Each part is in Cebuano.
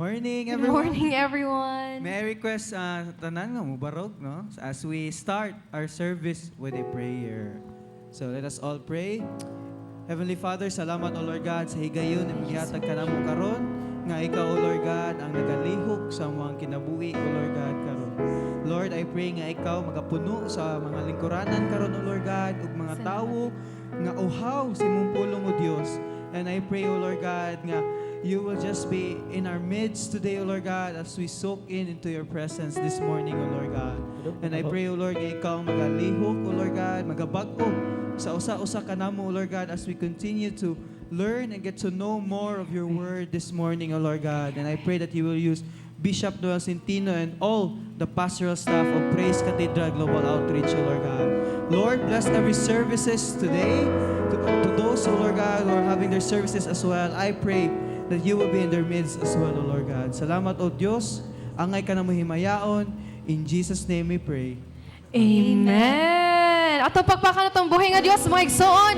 Morning, Good everyone. Morning, everyone. May I request tanan nga mubarog, no? As we start our service with a prayer. So let us all pray. Heavenly Father, salamat, O Lord God, sa higayon na gihatag kanamo karon nga ikaw, O Lord God, ang nagalihok sa among kinabuhi, O Lord God, karon. Lord, I pray nga ikaw magapuno sa mga lingkuranan karon, O Lord God, ug mga Salamat. Tawo nga uhaw sa imong pulong, O Dios. And I pray, O Lord God, nga you will just be in our midst today, O Lord God, as we soak in into your presence this morning, O Lord God. And I pray, O Lord, nga ikaw ang magalihok, O Lord God, magabag-o sa usa-usa kanamo, O Lord God, as we continue to learn and get to know more of your word this morning, O Lord God. And I pray that you will use Bishop Noel Centino and all the pastoral staff of Praise Cathedral Global Outreach, O Lord God. Lord, bless every services today. To those, O Lord God, who are having their services as well, I pray that you will be in their midst as well, O Lord God. Salamat, O Diyos. Angay ka namo himayaon. In Jesus' name we pray. Amen. Atong pakpakan atong buhi nga Dios, mga igsoon.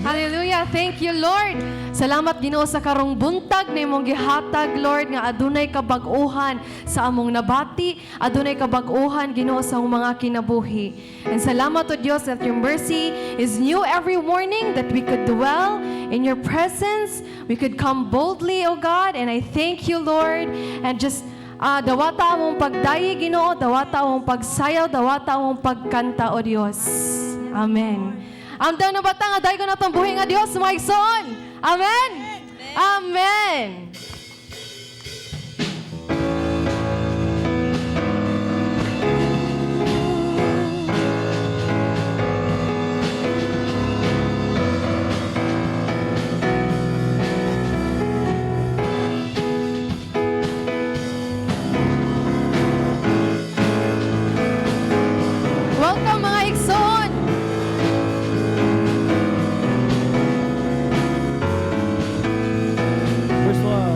Hallelujah. Thank you, Lord. Salamat, Ginoo, sa karong buntag na imong gihatag, Lord, nga adunay kabag-uhan sa among nabati, adunay kabag-uhan, Ginoo, sa among mga kinabuhi. And salamat, O Dios, that your mercy is new every morning, that we could dwell in your presence. We could come boldly, O God, and I thank you, Lord. And just dawata among pagdayi, Ginoo, dawata among pagsayaw, dawata among pagkanta, O Dios. Amen. Amdan na bata nga daygon natong buhi nga Dios, mga igsoon. Amen. Amen. Welcome, mga igsoon. Verse 1.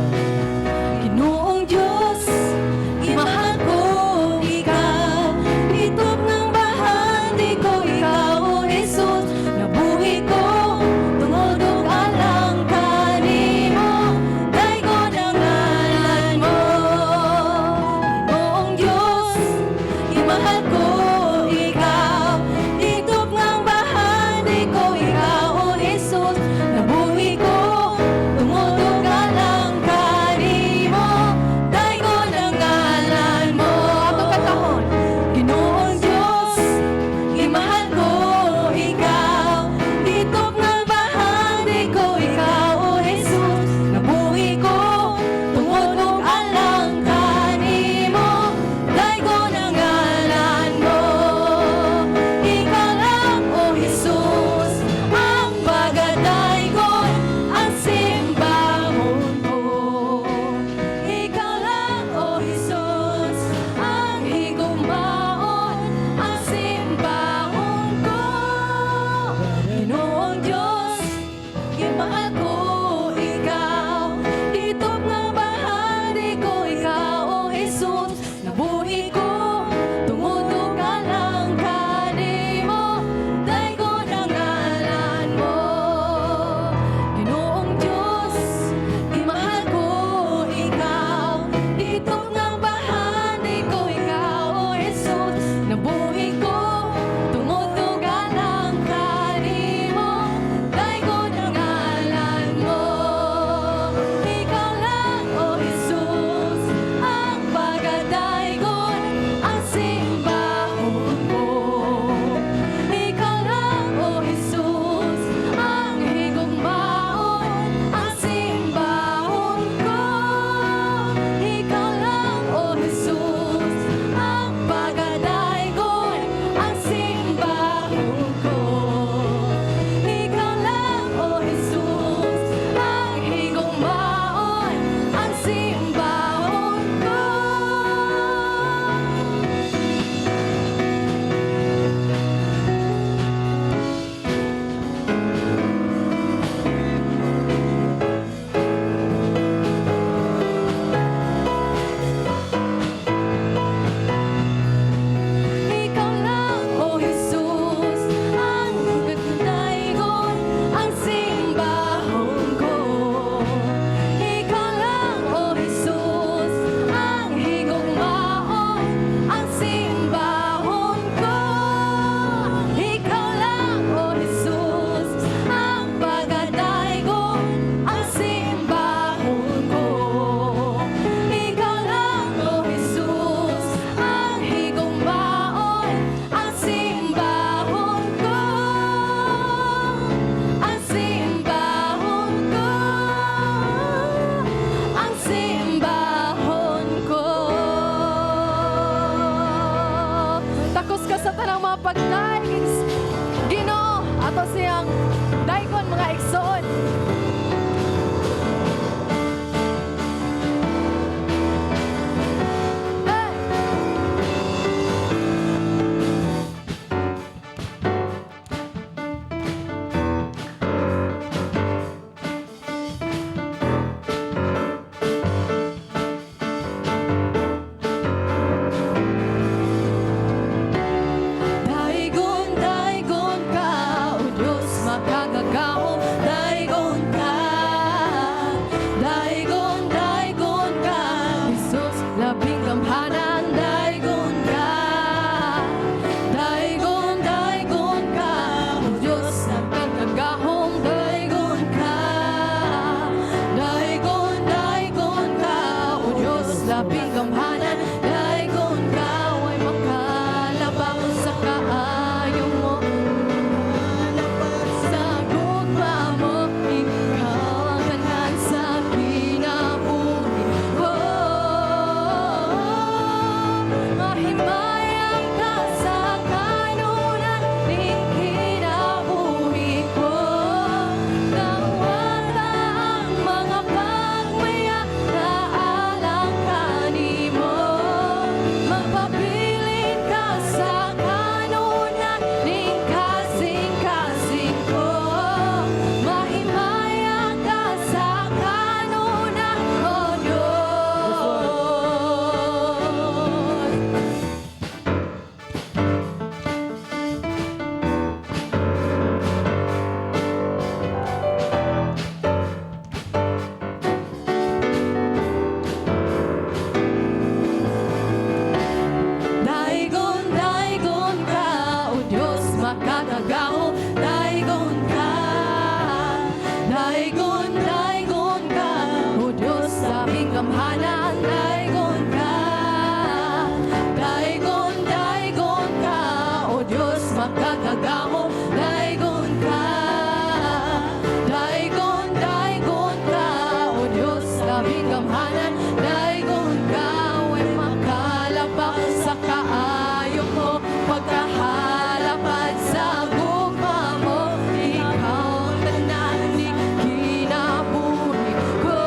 Labing gamhanan. Daygon ka, way makalabak sa kaayo mo. Sa gugma mo, ikaw ang tanan sa kinabuhi ko. Mahimayang ka sa kanunan ning kinabuhi ko. Dawata ang mga pagmaya na alang kanimo. Magpabilin ka sa kanunan ning kasing-kasing ko. Mahimaya ka sa kanunan, O Diyos. Daygon, daygon ka, O Diyos, makakagahom. Daygon ka, daygon, daygon ka, O Diyos, labing gamhanan. Daygon ka, daygon, daygon ka, O Diyos, makakagahom. Daygon ka, daygon, daygon ka, O Diyos, labing gamhanan. Daygon ka, way makalabak sa kaayo mo. Pagkahalapad sa gugma mo, ikaw ang tanan ni kinabuhi ko.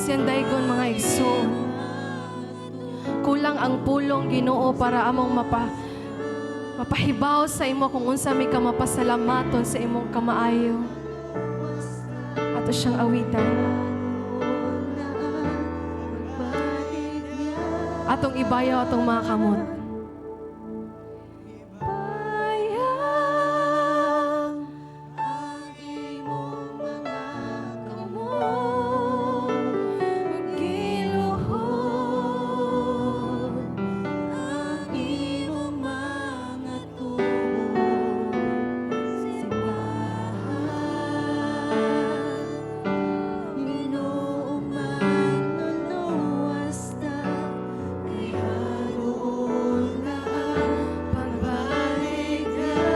siyang daygon, mga igsoon. Kulang ang pulong, Ginoo, para among mapahibaw sa imo kung unsa mi ka mapasalamaton sa imong kamaayo. Ato siyang awitan. Atong ibayaw atong mga kamot. Ibayaw ang imong mga kamot, giluhod ang imong mga tuhod, simbahan. Ginoo, manluluwas ta, kay haduol na ang pagbalik niya.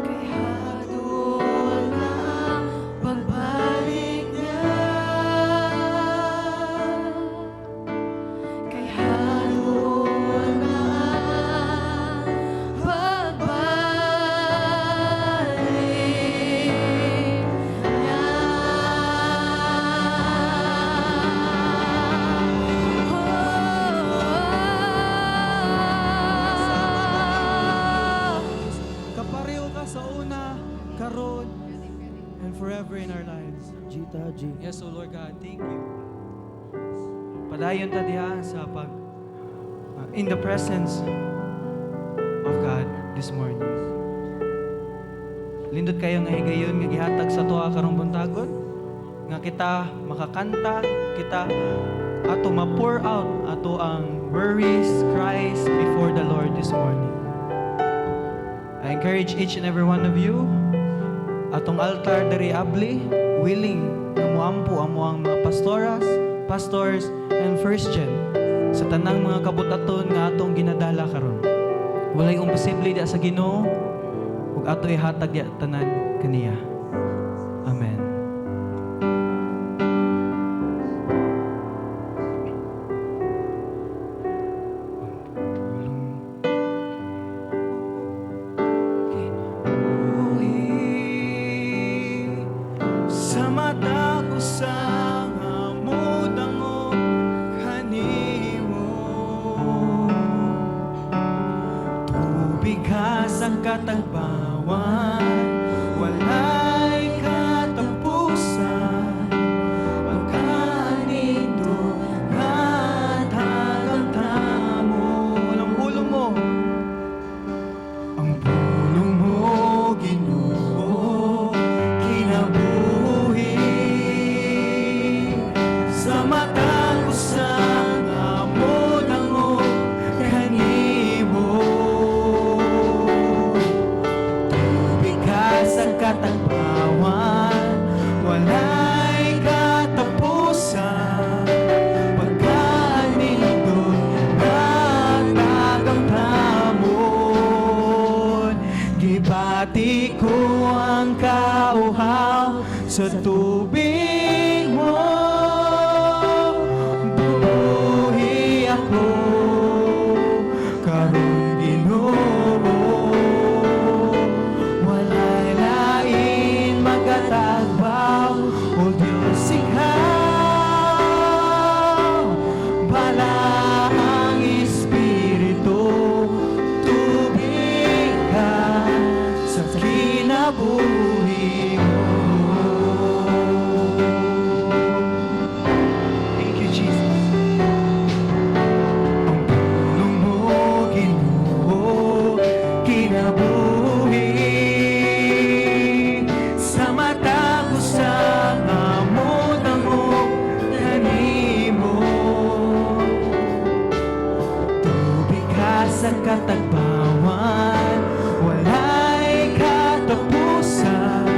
Kay haduol na ang pagbalik niya. Kay haduol na ang pagbalik niya. Oh. Kapareho ka sa una, karon, and forever in our lives. Gita G. Yes, O Lord God, thank you. Padayon ta diha sa pag in the presence of God this morning. Lindot kayo nga higayon nga gihatag sa tuwa karong buntagon nga kita makakanta, kita ato ma-pour out ato ang worries, cries before the Lord this morning. I encourage each and every one of you, atong altar diri abli, willing nga muampo amo ang mga pastoras, pastors, and first gen sa tanang mga kabutaton nga atong ginadala karon. Walay imposible diya sa Ginoo ug ato ihatag diya tanan kaniya. Amen. Ang pulong sa mata ko sa modangop kanimo, tubig ka sa katagbawan, walay katapusan, pagkanindot nga tagamtamon. Ang pulong mo, ang pulong mo, Ginoo, kinabuhi sa mata ko sa modangop kanimo, tubig ka sa katagbawan, walay katapusan, pagkanindot nga tagamtamon. Gibati ko ang kauhaw sa tubig mo, buhi ako karon, Ginoo. Walay lain magatagbaw, O Diyos, ikaw Balaang Espiritu, tubig ka sa kinabuhi ko. Thank you, Jesus. Ang pulong mo, Ginoo, kinabuhi sa mata ko sa modangop kanimo, tubig ka sa katagbawan, walay katapusan.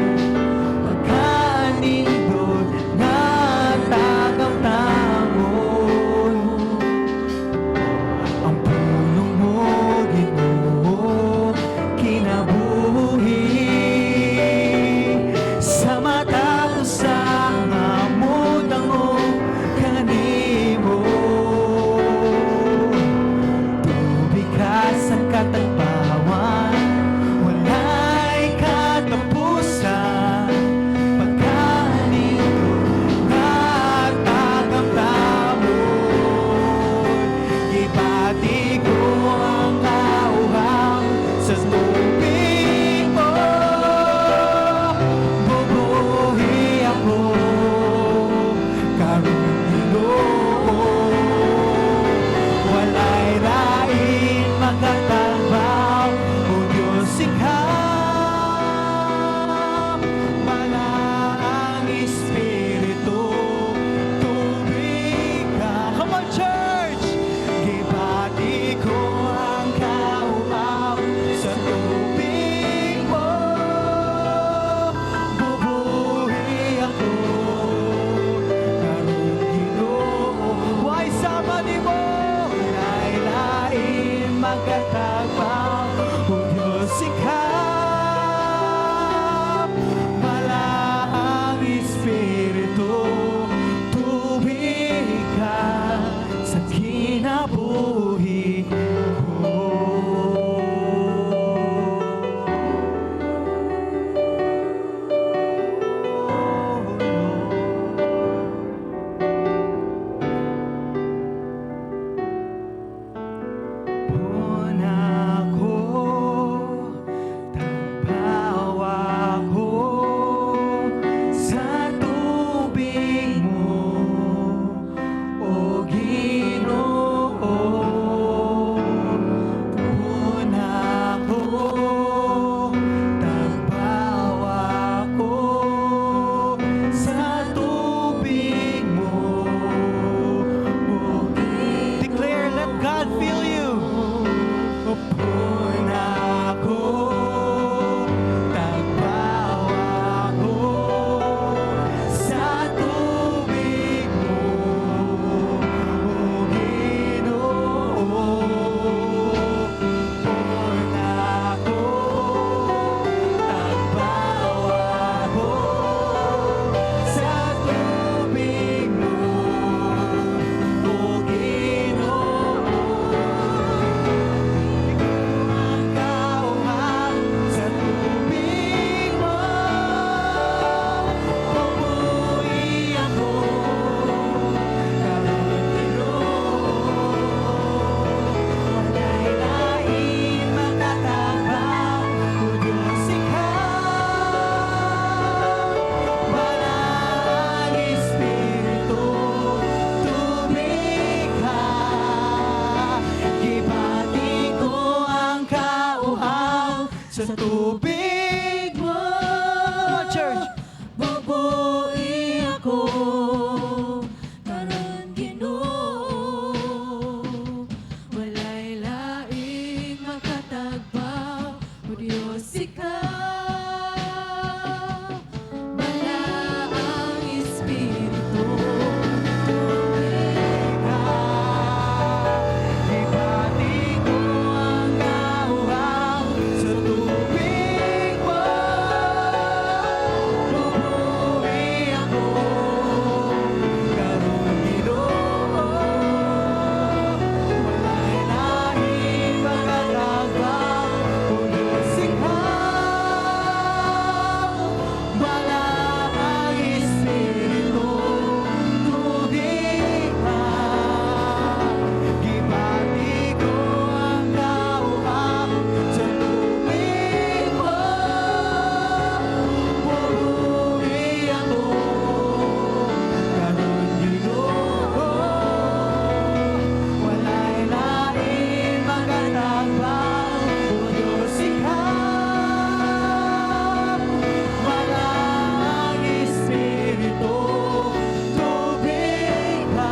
Tubig mo. Come on, church. Bubuhi ako karon, Ginoo. Walay laing makatagbaw, O Diyos, ikaw. Balaang Espiritu, tubig ka. Gibati ko ang kauhaw sa tubig mo. Bubuhi ako karon, Ginoo. Walay laing makatagbaw, O Diyos, ikaw. Balaang Espiritu, tubig ka. Gibati ko ang kauhaw sa tubig mo. Bubuhi ako karon, Ginoo. Walay laing makatagbaw, O Diyos, ikaw. Balaang Espiritu, tubig ka.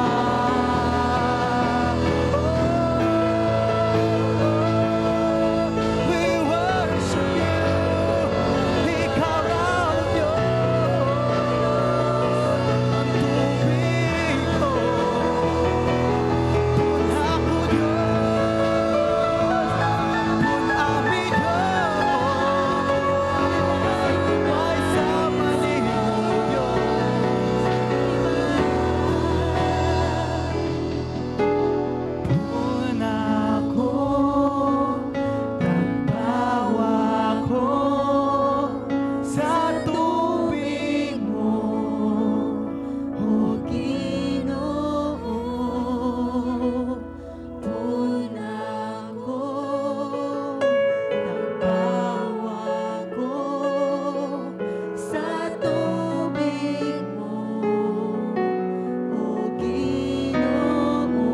Oh, we worship you. Ikaw ang Diyos, ang tubig ko. Pun-a ko, Diyos, pun-a mi, Diyos. Way sama nimo, Diyos. Pun-a ko, tagbawa ko sa tubig mo. O Ginoo, pun-a ko, tagbawa ko sa tubig mo. O Ginoo,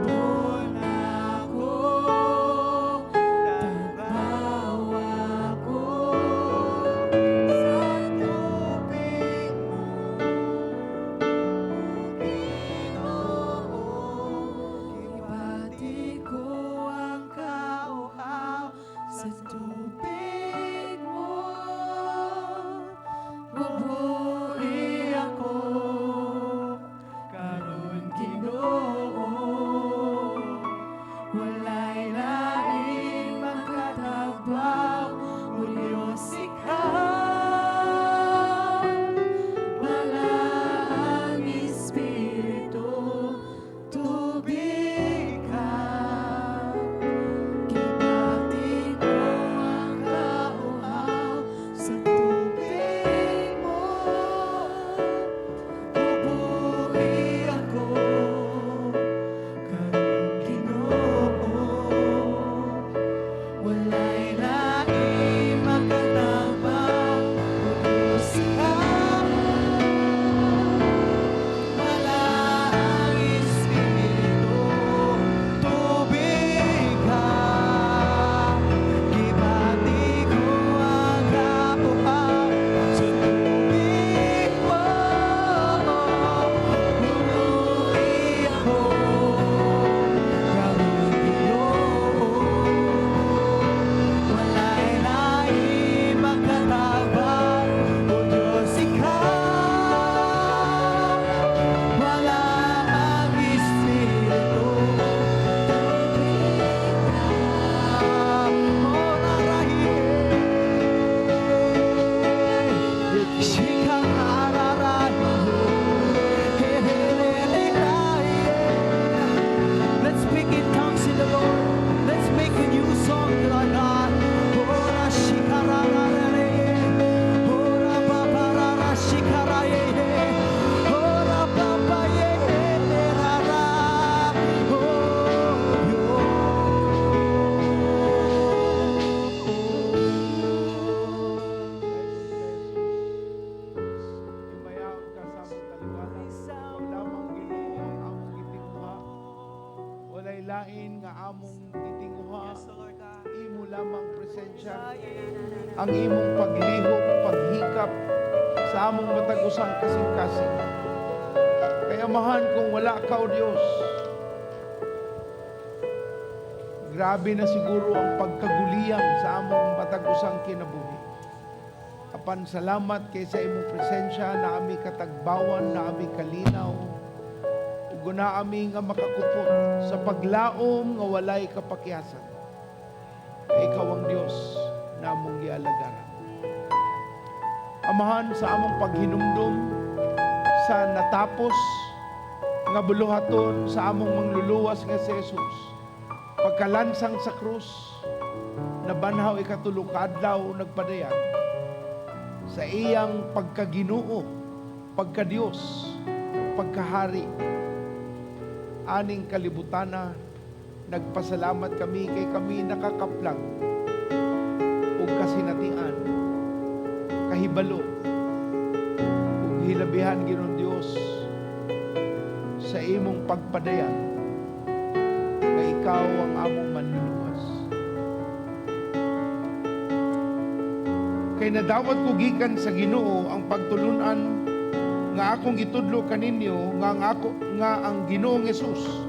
pun-a ko, tagbawa ko sa tubig mo. O Ginoo, Gibati ko ang kauhaw sa tubig mo. Bubuhi ako karon, Ginoo. Walay laing makatagbaw, O Diyos, ikaw. Balaang Espiritu, tubig ka. Gibati ko Presensya, ang imong paglihok, paghikap sa among matag usang kasing-kasing. Kay Amahan, kung wala ka, O Diyos, grabe na siguro ang pagkaguliyang sa among matag usang kinabuhi. Apan salamat kay sa imong presensya na ami katagbawan, na ami kalinaw, ug na ami nga makakupot sa paglaom nga walay kapakyasan. Kay ikaw ang Dios na among gialagaran. Amahan, sa among paghinumdum sa natapos nga buluhaton sa among mangluluwas nga si Jesus, pagkalansang sa krus, nabanhaw ikatulo ka adlaw, nagpadayag sa iyang pagkaginoo, pagkadiyos, pagkahari aning kalibutana, nagpasalamat kami kay kami nakakaplag ug kasinatian, kahibalo ug hilabihan, Ginoong Dios, sa imong pagpadayag nga ikaw ang among manluluwas. Kay nadawat ko gikan sa Ginoo ang pagtulunan nga akong gitudlo kaninyo nga ang ako nga ang Ginoong Hesus,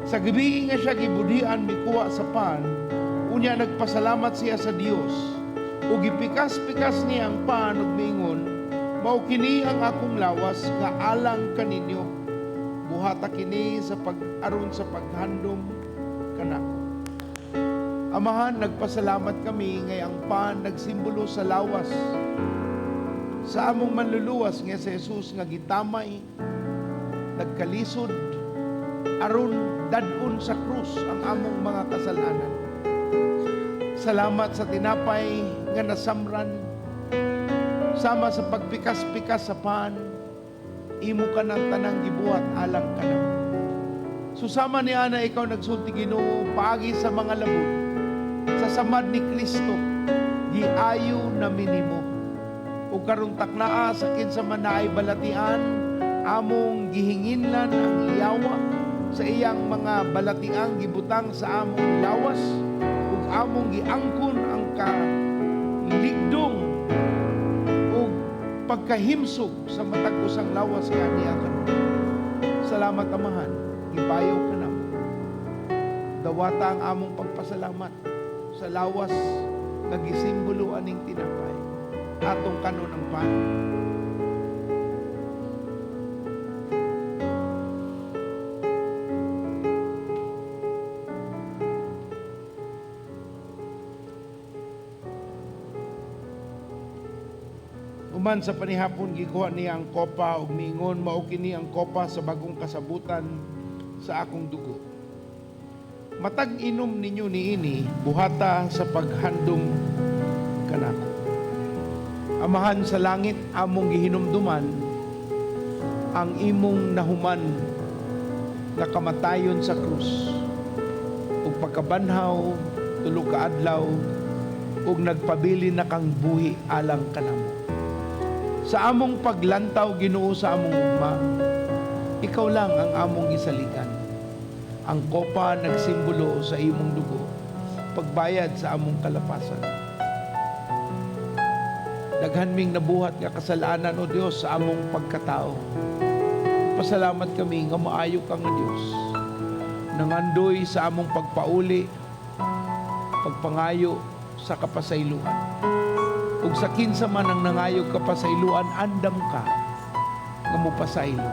sa gabi nga siya gibudhian, mikuha sa pan, unya nagpasalamat siya sa Dios ug gipikas-pikas niya ang pan ug miingon, "Mao kini ang akong lawas nga alang kaninyo. Buhata kini sa pag aron sa paghandom kanako." Amahan, nagpasalamat kami ngay ang pan nagsimbolo sa lawas sa among manluluwas nga si Jesus nga gitamay, nagkalisod aron dad-on sa krus ang among mga kasalanan. Salamat sa tinapay nga nasamran sama sa pagpikas-pikas sa pan, imo ka ng tanang gibuhat alang kanamo. Susama ni ana ikaw nagsulti, Ginoo, paagi sa mga labod sa samad ni Kristo, giayo na minimo. Ug karon taknaa sa kinsa man naay balatian, among gihinginlan ang liyawa sa iyang mga balatiang gibutang sa among lawas ug among giangkon ang kaligdong ug pagkahimsog sa matag usang lawas nga niya karon. Salamat, Amahan, gibayaw ka namo. Dawata ang among pagpasalamat sa lawas nga gisimbolo aning tinapay. Atong kanon ang pan. Human sa panihapon, gikuha niya ang kopa ug miingon, "Mao kini ang kopa sa bagong kasabutan sa akong dugo. Matag inom ninyo niini, buhata sa paghandom kanako." Amahan sa langit, among gihinumduman ang imong nahuman nga kamatayon sa krus ug pagkabanhaw 3 ka adlaw ug nagpabili na kang buhi alang kanamo. Sa among paglantaw, Ginoo, sa among ugma, ikaw lang ang among gisaligan. Ang kopa nagsimbolo sa imong dugo, pagbayad sa among kalapasan. Daghan ming nabuhat nga kasalanan, O Dios, sa among pagkatao. Pasalamat kami nga maayo ka nga Dios. Nangandoy sa among pagpauli, pagpangayo sa kapasayloan. Ug sa kinsa man ang nangayog kapasayloan, andam ka nga mopasaylo.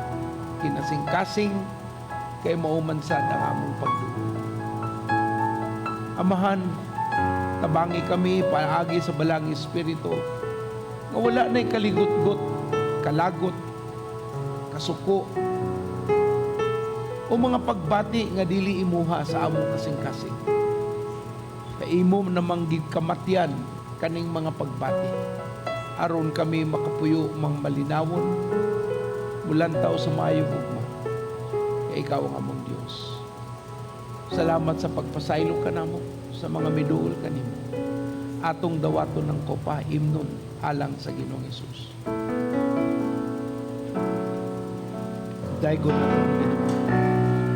Kinasing-kasing kay mao man sad ang among pagduol. Amahan, tabangi kami paagi sa Balaang Espiritu nga wala na'y kaligutgot, kalagot, kasuko, o mga pagbati nga dili imuha sa among kasing-kasing. Kay imo namang gikamatyan kaning mga pagbati aron kami makapuyo mang malinawon, mulantaw sa maayong ugma. Kay ikaw ang among Dios. Salamat sa pagpasaylo kanamo sa mga miduol kanimo. Atong dawaton ng kopa, imnon alang sa Ginoong Hesus. Daygon nato ang Ginoo.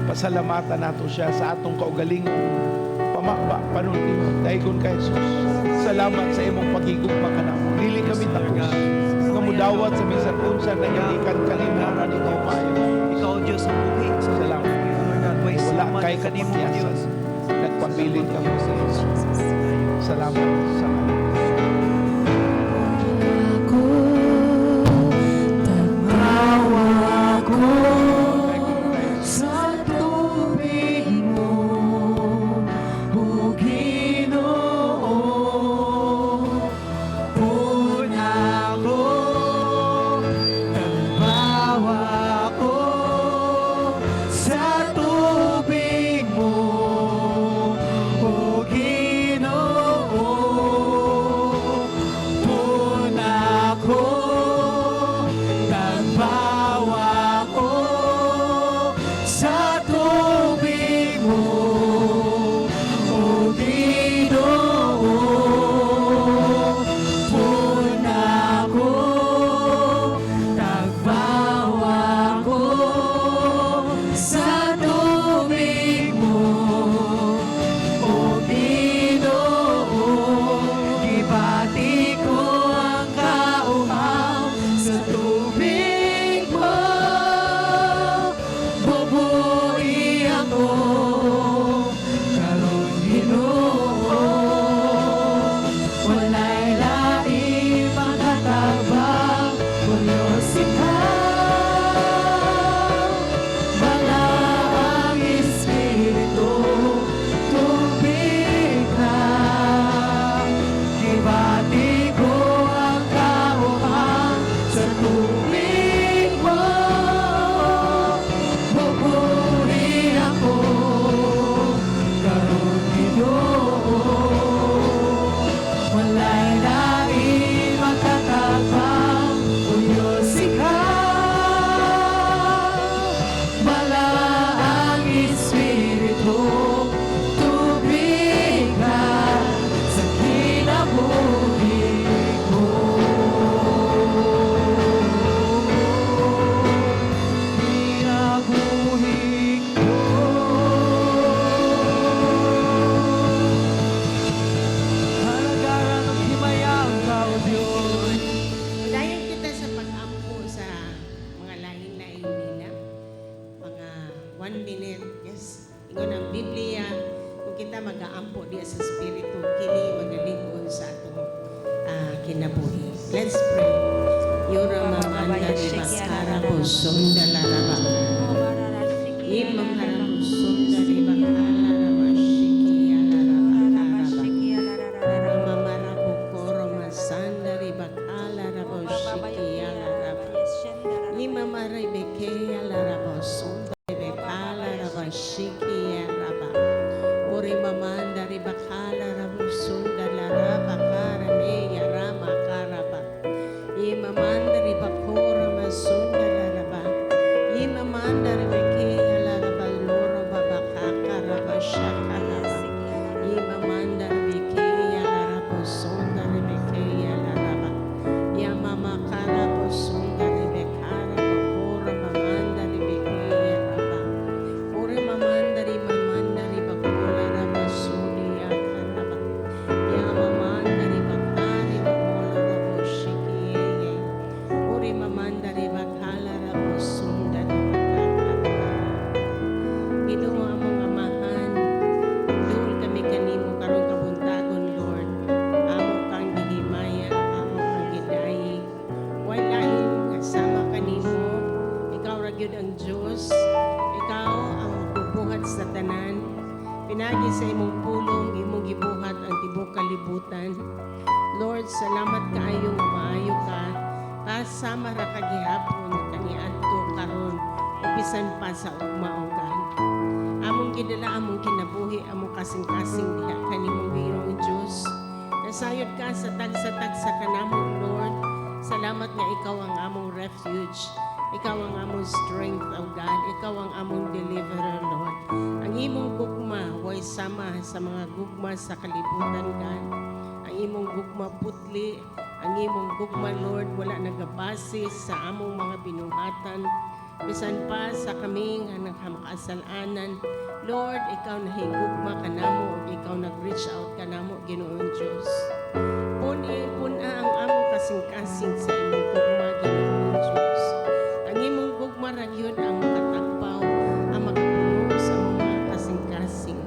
Pasalamatan nato siya sa atong kaugalingong Pamaba, panultihon, daygon ka, Jesus. Salamat sa imong pagigugma kanamo. Dili kami Yes, Lord takos God. nga mudawat sa bisan unsa nga gikan kanimo apan ikaw maayo. Ikaw, Diyos, ang buhi. Salamat. Lord God, way Wala sama kay kanimo, kapakyasan. Diyos. Nagpabilin kami sa iyo. Salamat sa Ako, tagbawa ko sa tubig mo, O Ginoo. Pun-a ko, tagbawa ko sa tubig mo, O Ginoo. Pun-a ko, tagbawa ko sa tubig mo, O Ginoo. Pun-a ko, tagbawa ko sa tubig mo, O Ginoo. Gibati ko ang kauhaw sa tubig mo. Bubuhi ako karon, Ginoo. Walay laing makatabang kundi ikaw. Balaang Espiritu, tubig ka. Gibati ko ang kauhaw sa tubig mo. Bubuhi ako karon, Ginoo. Walay laing makatabang kundi ikaw. Balaang Espiritu, tubig ka sa kinabuhi ko. Kinabuhi ko. Halagaran ug himayang ka, O Diyos. Dayon kita sa pag-ampo sa mga lain-lain nila. Mga 1 minute. Yes. Ingon ang Biblia, kung kita mag-aampo diya sa Espiritu, kini magalig-on sa atong kinabuhi. Let's pray. Yura mamanda ni bakara bosonda laraba. Imam harabosonda ni bakala raba shikia laraba karaba. Mamamarabokoro masanda ribakala rabo shikia laraba. Imamarebekeya laraba sunda rebekala raba shikia raba. Uri mamanda ribakala rabo sunda laraba karameya rama karaba. Imamanda ribakora masunda laraba. Imamanda rebekeya laraba loro babakaka raba shaka raba. Imamanda rebekeya larabo sunda rebekeya laraba. Yamama karabo sunda rebekara bakora mamanda rebekeya raba. Uri mamanda rimamanda ribakora raba sudia karaba. Yamamanda ribakari bakola rabo shikiye. Uri mamanda ribakala rabo sunda ribakaka. Ginoo among Amahan, duol kami kanimo karong kabuntagon, Lord. Amo kang gihimaya, amo kang gidayeg. Way lain nga sama kanimo. Ikaw ra gyud ang Dios. Ikaw ang magbubuhat sa tanan. Pinagi sa imong pulong, imong gibuhat ang tibuok kalibutan. Lord, salamat kaayo nga maayo ka. Pasama ra ka gihapon kaniadto karon ug bisan pa sa ugma, O God. Among gidala among kinabuhi, among kasing-kasing diha kanimong Ginoong Dios. Nasayod ka sa tagsa-tagsa kanamo, Lord. Salamat nga ikaw ang among refuge. Ikaw ang among strength, O God. Ikaw ang among deliverer, Lord. Ang imong gugma way sama sa mga gugma sa kalibutan, God. Ang imong gugma putli, ang imong gugma, Lord, wala nagabase sa among mga binuhatan. Bisan pa sa kami nga nagkamakasalanan, Lord, ikaw nahigugma kanamo ug ikaw nag-reach out kanamo, Ginoong Diyos. Puni puna ang among kasing-kasing sa imong gugma, Ginoong Diyos. Ang imong gugma ra gyud ang makatagbaw, ang makapuno sa among mga kasing-kasing.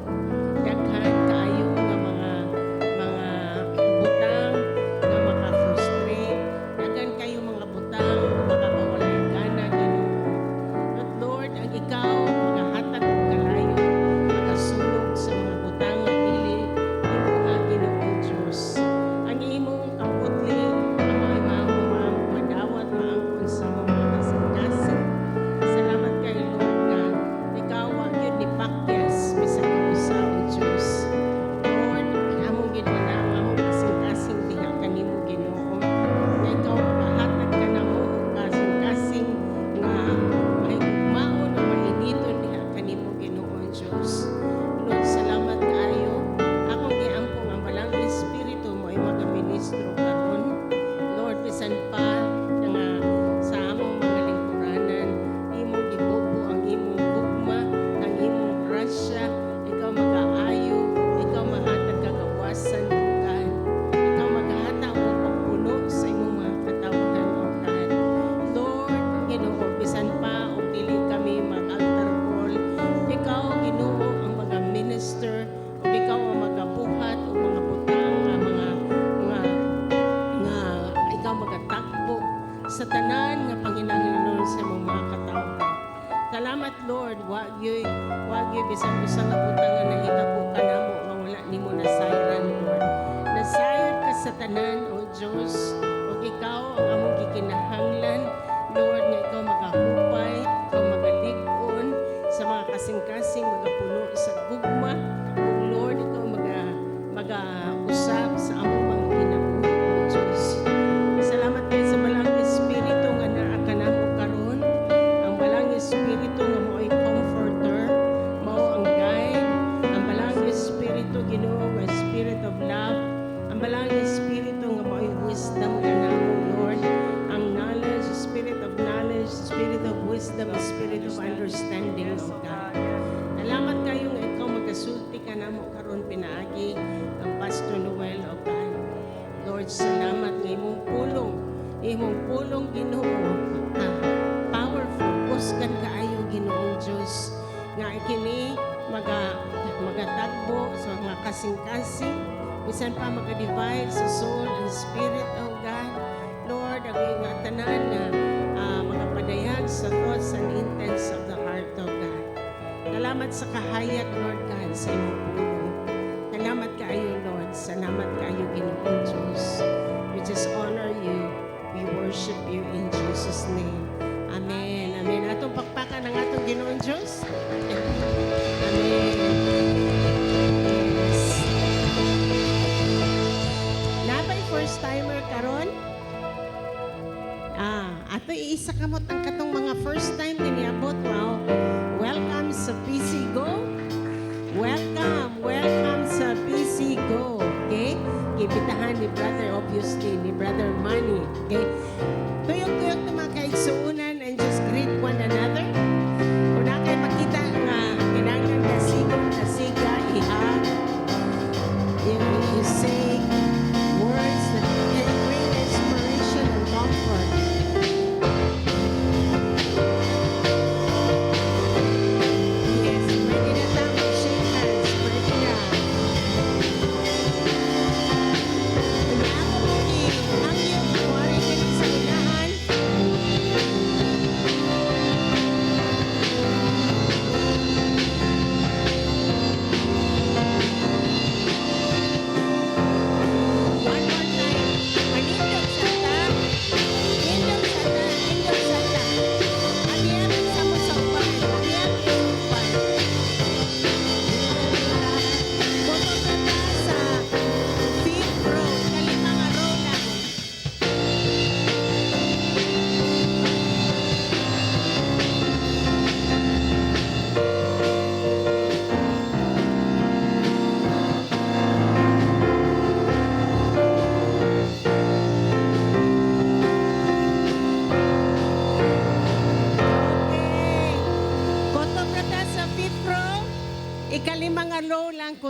Daghan kaayo nga mga butang nga maka-frustrate, daghan kayo mga butang nga makapawalay gana, Ginoo. But Lord, ang ikaw magahatag og kalayo, magasunog sa mga butang nga dili imuha, Ginoong Diyos. Ang imong kaputli ang mga madawat, maangkon sa mga kasing-kasing. Salamat kay Lord nga ikaw wa gyud ni pakyas bisan kausa, o Diyos. Lord, among gidala ang among kasing-kasing diha kanimo, Ginoo. Nga ikaw makahatag kanamo og kasing-kasing nga mahigugmaon o mainiton diha kanimo, Ginoong Diyos. Lord, salamat kaayo. Akong giampo ang Balaang Espiritu mo ay magaministro karon. Lord, bisan pa nga sa among mga lingkuranan, imong gibubo ang imong gugma, ang imong grasya, ikaw magaayo, ikaw mahatag kagawasan, O God. Ikaw maghatag og pagpuno sa imong mga katawhan, O God. Lord, Ginoo, bisan pa og dili kami mag-altar call, ikaw, Ginoo, ang mga minister, ug ikaw ang magabuhat og mga butang nga mga nga nga ikaw magatagbo sa tanan nga panginahanglanon sa imong mga katawhan. Salamat, Lord, wa gyud bisan usa nga butang nga nahitabo kanamo nga wala nimo nasayran, Lord. Nasayod ka sa tanan, O Dios, ug ikaw ang among gikinahanglan, Lord, nga ikaw magahupay, ikaw magalig-on sa mga kasing-kasing, magapuno sa gugma, ug Lord, ikaw magausap sa among mga kinabuhi, O Dios. Salamat kay sa Balaang Espiritu nga naa kanamo karon. Ang Balaang Espiritu nga mao'y comforter, mao ang guide, ang Balaang Espiritu, Ginoo, nga spirit of love, ang Balaang Espiritu nga mao'y wisdom kanamo, Lord, ang knowledge, spirit of knowledge, spirit of wisdom, spirit of understanding, O God. Salamat kayo nga ikaw magasulti kanamo karon pinaagi ang Pastor Noel, O God. Lord, salamat nga imong pulong, Ginoo, powerful, kusgan kaayo, Ginoong Diyos, nga kini magatagbo sa mga kasing-kasing, bisan pa maga-divide sa soul and spirit, O God. Lord, ang nga tanan nga magapadayag sa thoughts and intents of the heart, O God. Salamat sa kahayag, Lord God, sa imong pulong. Salamat kaayo, Lord. Salamat kaayo, Ginoong Diyos. We just honor you. We worship you in Jesus' name. Amen. Amen. Atong pakpakan ang atong Ginoong Diyos. Amen. Yes. Naa bay first timer karon? Ato iisa kamot ang katong mga first time nga niabot. Wow. Welcome sa PC Go. Welcome, welcome sa PC Go. Okay? Giimbitahan ni Brother, obviously, ni Brother Manny. Okay? Tuyok-tuyok na mga kaigsuunan and just greet one another. Kung naa kay makita nga kinahanglan dasigon, dasiga, i-hug. You say words that can bring inspiration and comfort. Yes, pwede na ta mag-shake hands. Pwede na. Kung ako mo i-hangyo, kuwari ka sa unahan.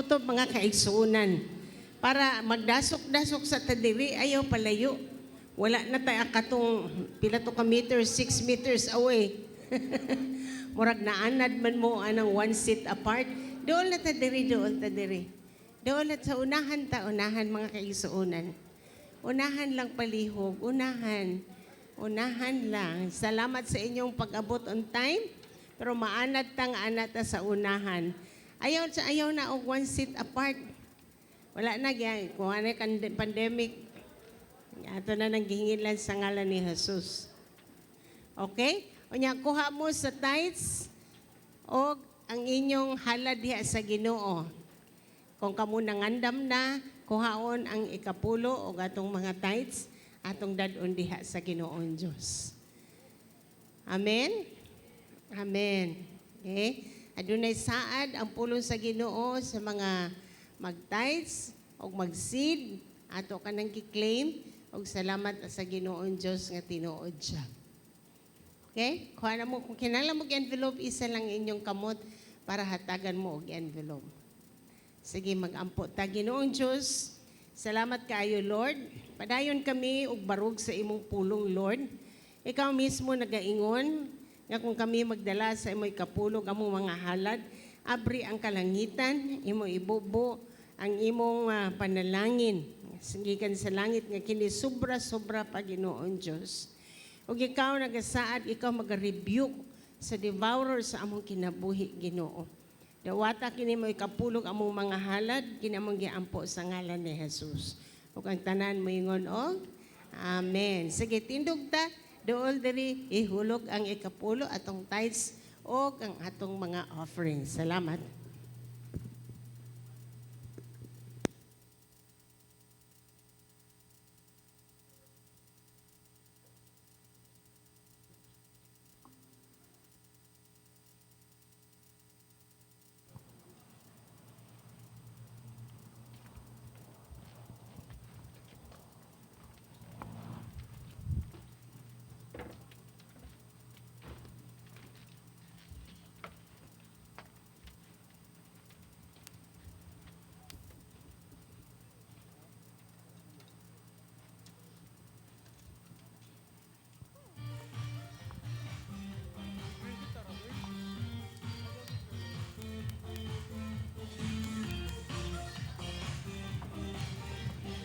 Kutob, mga kaigsuunan. Para magdasok-dasok sa ta diri, ayaw palayo. Wala na tayo katong pila to ka meters, 6 meters away. Murag naanad man mo anang one seat apart. Dool na ta diri, dool ta diri. Dool at sa unahan ta, unahan, mga kaigsuunan. Unahan lang palihog, unahan. Unahan lang. Salamat sa inyong pag-abot on time. Pero maanad tang anat ta sa unahan. Ayaw sa ayaw na og one seat apart. Wala na gyud kung ano pandemic. Ato na nang gihingilan sa ngalan ni Jesus. Okay? Unya, kuha mo sa tithes og ang inyong halad diha sa Ginoo. Kung kamo nangandam na, kuhaon ang ikapulo og atong mga tithes, atong dad-on diha sa Ginoong Dios. Amen? Amen. Okay? Adunay saad ang pulong sa Ginoo sa mga mag-tithes og mag-seed, ato kanang gi-claim og salamat sa Ginoong Dios nga tinuod siya. Okay? Kuha na mo, kung kinahanglan mo og envelope, isa lang inyong kamot para hatagan mo og envelope. Sige, mag-ampo ta. Ginoong Diyos, salamat kaayo, Lord. Padayon kami og barog sa imong pulong, Lord. Ikaw mismo nagaingon nga kung kami magdala sa imong ikapulog among mga halad, abri ang kalangitan, imo ibubo ang imong panalangin. Gikan sa langit nga kini sobra-sobra pa, Ginoong Diyos. Ug ikaw nagasaad, ikaw maga-rebuke sa devourer sa among kinabuhi, Ginoo. Dawata kini mo ikapulog among mga halad, kini among giampo sa ngalan ni Jesus. Ug ang tanan moingon og Amen. Sige, tindog ta, dool diri ihulog ang ikapulo, atong tithes og ang atong mga offerings. Salamat.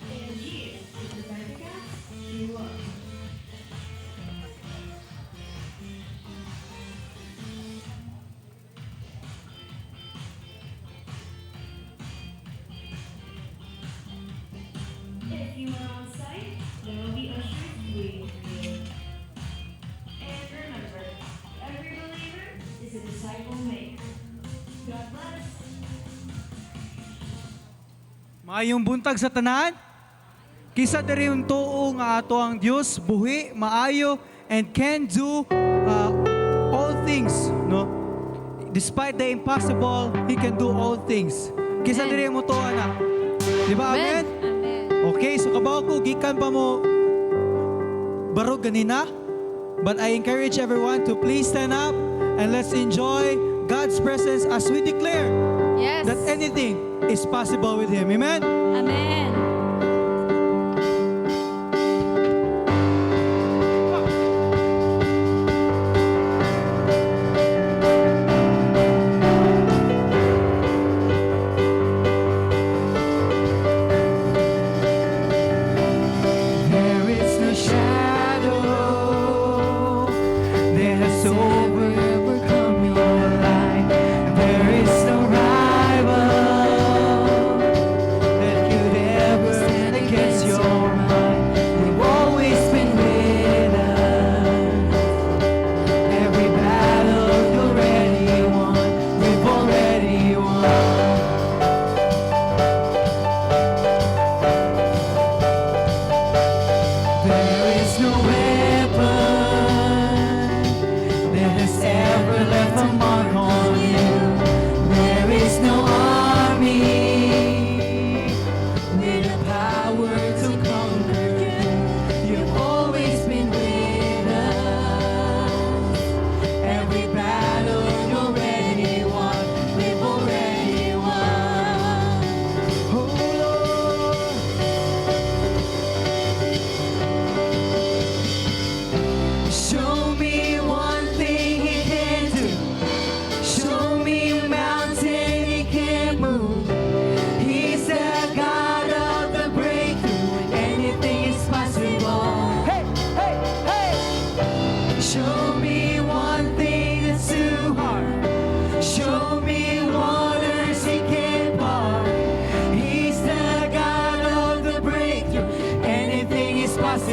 And here is the bank account you love. If you are on site, there will be ushers waiting for you. And remember, every believer is a disciple maker. God bless. Maayong buntag sa tanan. Kinsa diri yung tuo nga ato ang Dios buhi, maayo and can do all things, no? Despite the impossible, He can do all things. Kinsa Amen. diri mo tuo ana? Di ba? Amen? Amen. Okay, so kabaw ko gikan pa mo barog ganina. But I encourage everyone to please stand up and let's enjoy God's presence as we declare that anything is possible with Him. Amen? Amen. There is no shadow that has overcome your light. There is no rival that could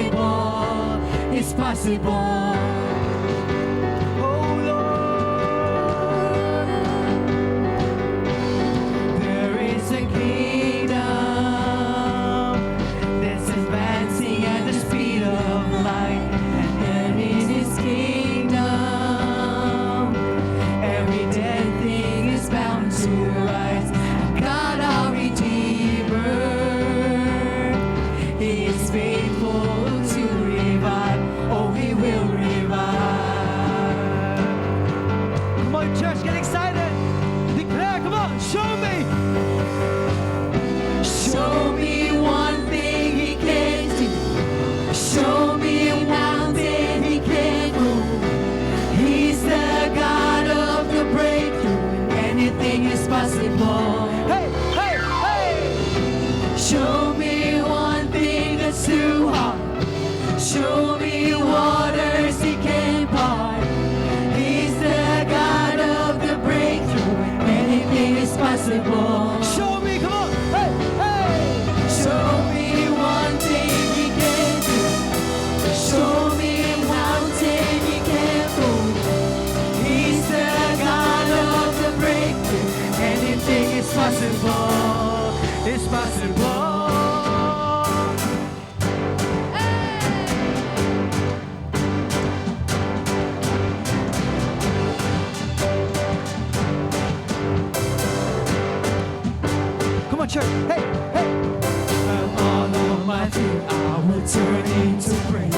possible. It's possible. Oh Lord, there is a kingdom that's advancing at the speed of light, and in His kingdom, every dead thing is bound to rise. God, our Redeemer, He is faithful to revive. Oh, He will revive. Come on, church, get excited. Declare, come on, show me. Show me one thing He can do. Show me a mountain He can move. He's the God of the breakthrough, and anything is possible. Hey, hey, hey. Show me one thing that's too hard. Show me waters He can part. He's the God of the breakthrough. Anything is possible. Show me, come on. Hey, hey. Show me one thing He can do. Show me a mountain He can move. He's the God of the breakthrough. Anything is possible. It's possible. Come on, church. Hey, hey. And all of my fear, I will turn into praise.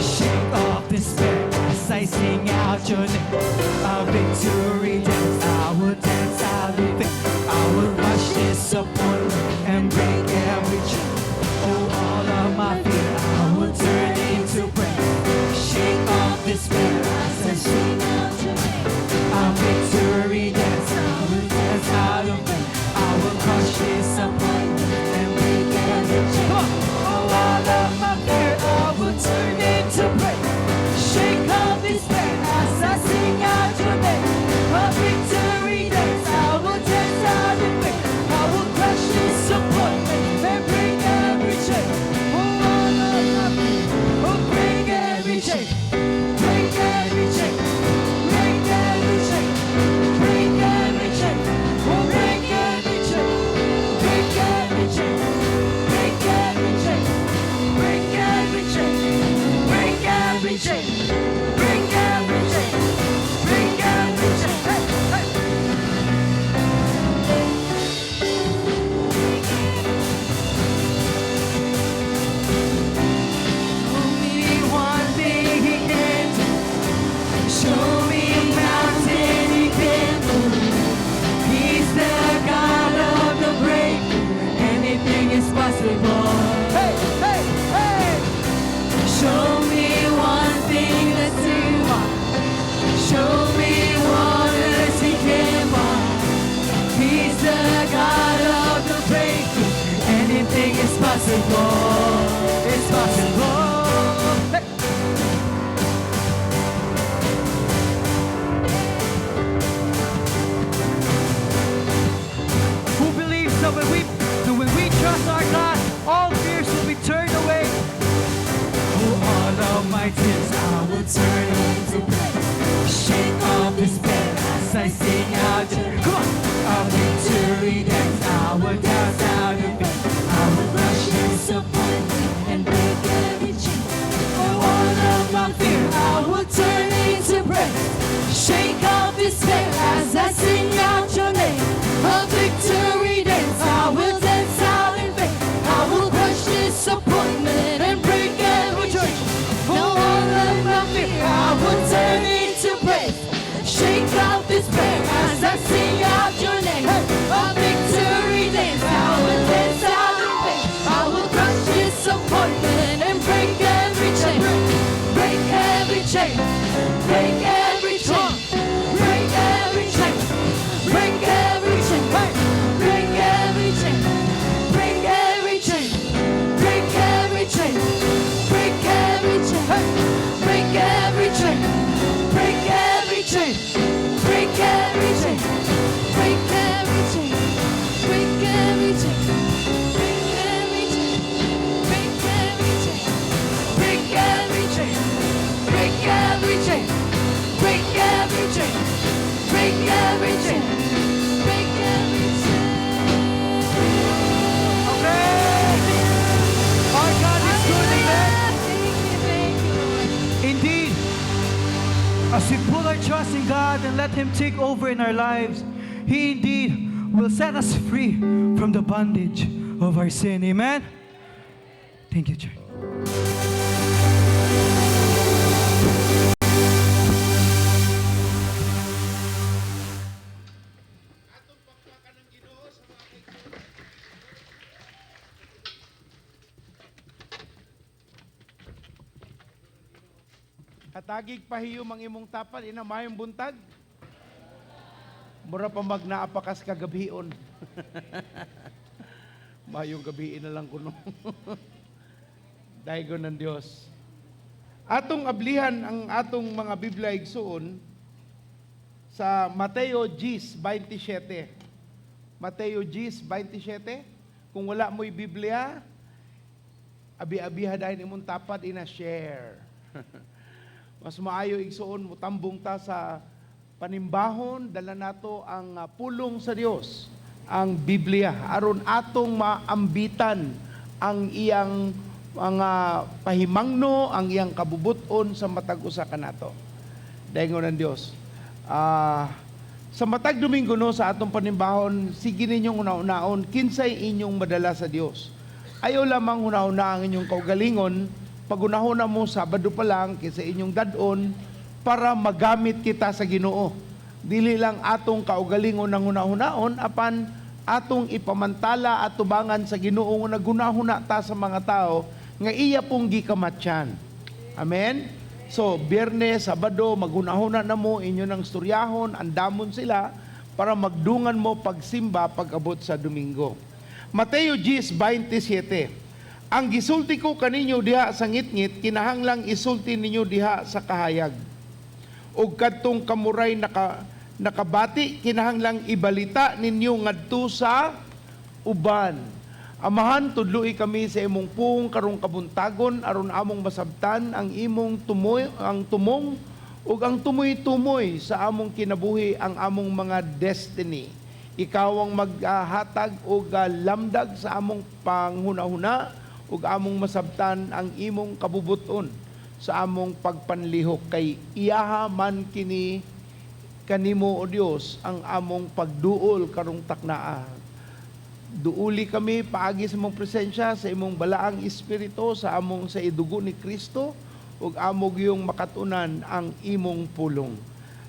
Shake off despair as I sing out your name. A victory dance, I will dance out of faith. I will crush disappointment and break every chain. Oh, all of my fear, I will turn into praise. Shake off despair as I sing out your name. A victory dance, I will dance out of faith. I will crush disappointment and break every chain. Come on. Oh, all of my fear, I will turn into praise. Shake off despair as I sing out your name. A victory dance, I will dance out of faith. I will crush disappointment and break every chain. Oh, all of my fear, oh, break every chain. Break every chain. Break every chain. Break every chain. Oh, break every chain. Break every chain. Break every chain. Break every chain. Break every chain. Break every chain. Break every chain. Hey, hey. Show me one thing He can do. Show me a mountain He can move. He's the God of the breakthrough. Anything is possible. Hey, hey, hey. Show me one thing that's too hard. Show me waters He can part. He's the God of the breakthrough. Anything is possible. It's possible. Hey. Who believes that when we trust our God, all fears will be turned away? Oh, all of my tears I will turn into praise. Shake off despair as I sing out your Come on. A victory dance. I will dance out of faith. I will crush disappointment and break every chain. Oh, all of my fear I will turn into praise. Shake off despair as I sing out your name. A victory dance. I will dance out in faith. I will crush disappointment and break every chain. Oh, all every chain. Break every chain. Break every chain. Break every chain. Amen! Our God is good, amen? Thank you, Lord. Indeed, as we put our trust in God and let Him take over in our lives, He indeed will set us free from the bondage of our sin. Amen? Thank you, church. Hatagig pahiyom ang imong tapad, ina mayong buntag. Mura pa mag naapakas kagabion. Mayong gabi na lang kuno. Daigon ng Dios. Atong ablihan ang atong mga Biblia igsuon sa Mateo 10:27. Mateo 10:27. Kung wala mo'y Biblia, abi-abiha dahil imong tapad ina share. Mas maayo igsuon mutambong ta sa panimbahon, dala nato ang pulong sa Dios, ang Biblia, aron atong maambitan ang iyang mga pahimangno, ang iyang kabubuton sa matag usa kanato. Dayon ng Dios. Sa matag Domingo no sa atong panimbahon, sige ninyong una-unaon kinsay inyong madala sa Dios. Ayaw lamang una-una ang inyong kaugalingon, pagunahon mo Sabado pa lang kaysa inyong dadon para magamit kita sa Ginoo. Dili lang atong kaugalingon ang hunahunaon apan atong ipamantala at tubangan sa Ginoo nga nagunahuna ta sa mga tao nga iya pong gikamatyan. Amen? So, Biyernes, Sabado, maghunahuna na mo, inyo ng storyahon, andamon sila para magdungan mo pagsimba pag-abot sa Domingo. Mateo 10:27. Ang gisulti ko kaninyo diha sa ngitngit, kinahanglang isulti ninyo diha sa kahayag. Ug kadtong kamuray nakabati, kinahanglang ibalita ninyo ngadto sa uban. Amahan, tudloi kami sa imong puong karong kabuntagon aron among masabtan ang imong tumoy, ang tumong ug ang tumoy-tumoy sa among kinabuhi, ang among mga destiny. Ikaw ang maghatag og lamdag sa among panghunahuna ug among masabtan ang imong kabubuton sa among pagpanlihok, kay iyaha man kini kanimo o Dios ang among pagduol karong taknaa. Duuli kami paagi sa imong presensya, sa imong balaang espiritu, sa among sa idugo ni Kristo, ug amo giyong makatunan ang imong pulong.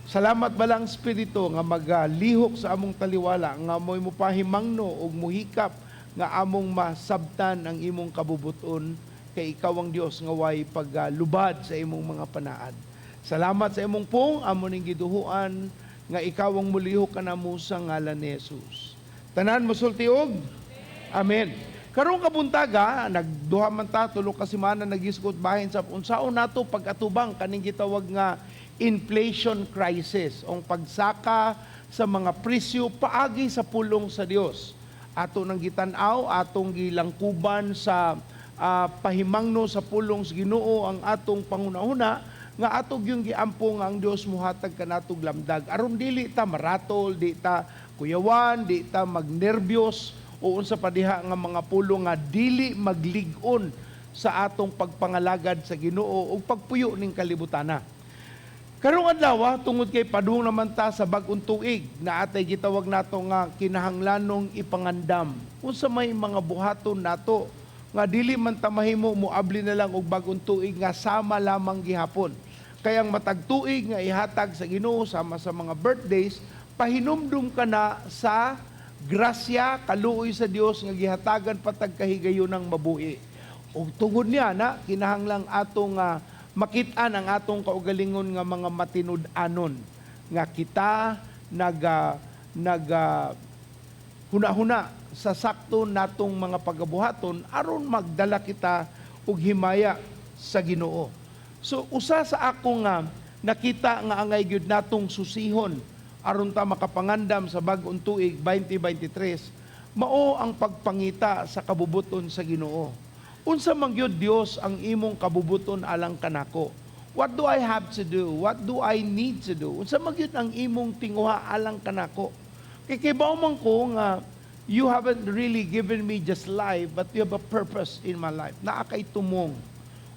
Salamat balang espiritu nga magalihok sa among taliwala, nga mo'y mupahimangno ug muhikap nga among masabtan ang imong kabubuton, kay ikaw ang Dios nga way paglubad sa imong mga panaad. Salamat sa imong pung amo ning giduhuan nga ikaw ang mulihok kanamo sa ngalan ni Jesus. Tanan mosulti og amen. Karong kabuntaga, nagduha man ta tulo ka semana nagisgot bahin sa unsaon nato pag-atubang kaning gitawag nga inflation crisis, ang pagsaka sa mga presyo paagi sa pulong sa Dios. Ato nang gitan-aw, atong gilangkuban sa pahimangno sa pulong sa Ginoo ang atong pangunahuna nga atog yung giampo nga ang Dios muhatag kanatog lamdag aron dili ta maratol, di ta kuyawan, di ta magnerbyos o unsa pa diha nga mga pulong nga dili maglig-on sa atong pagpangalagad sa Ginoo ug pagpuyo ning kalibutana. Karong adlaw, tungod kay padung naman ta sa bag-ong tuig na atay gitawag nato nga kinahanglanong ipangandam. Unsa may mga buhaton nato nga dili man ta mahimo moabli na lang og bag-ong tuig nga sama lamang gihapon. Kaya ang matag tuig nga ihatag sa Ginoo sama sa mga birthdays, pahinumdum ka na sa grasya, kaluoy sa Dios nga gihatagan patag kahigayunang mabuhi. Ug tungod niya na kinahanglang atong makit-an ang atong kaugalingon nga mga matinud-anon nga kita naga huna-huna sa sakto natong mga pagabuhaton aron magdala kita og himaya sa Ginoo. So usa sa ako nga nakita nga angay gyud natong susihon aron ta makapangandam sa bag-ong tuig 2023, mao ang pagpangita sa kabubuton sa Ginoo. Unsa man gyud Dios ang imong kabubuton alang kanako? What do I have to do? What do I need to do? Unsa man gyud ang imong tinguha alang kanako? Kay kibaw man ko nga you haven't really given me just life, but you have a purpose in my life. Naa kay tumong.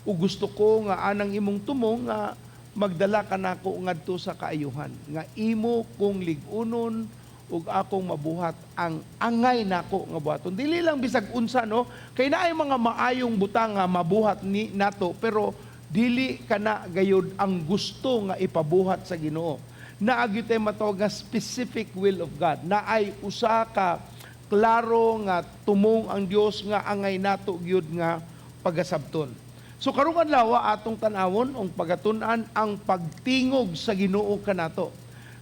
Ug gusto ko nga anang imong tumong nga magdala kanako ngadto sa kaayuhan, nga imo kong lig-unon ug akong mabuhat ang angay nako nga buhaton. Dili lang bisag unsa, no, kay naay mga maayong butang nga mabuhat ni nato, pero dili kana gayud ang gusto nga ipabuhat sa Ginoo. Naa gyud tay matawag nga specific will of God. Naay usa ka klaro nga tumong ang Dios nga angay nato gyud nga pagasabton. So karong adlaw, atong tan-awon ang pagatun-an ang pagtingog sa Ginoo kanato.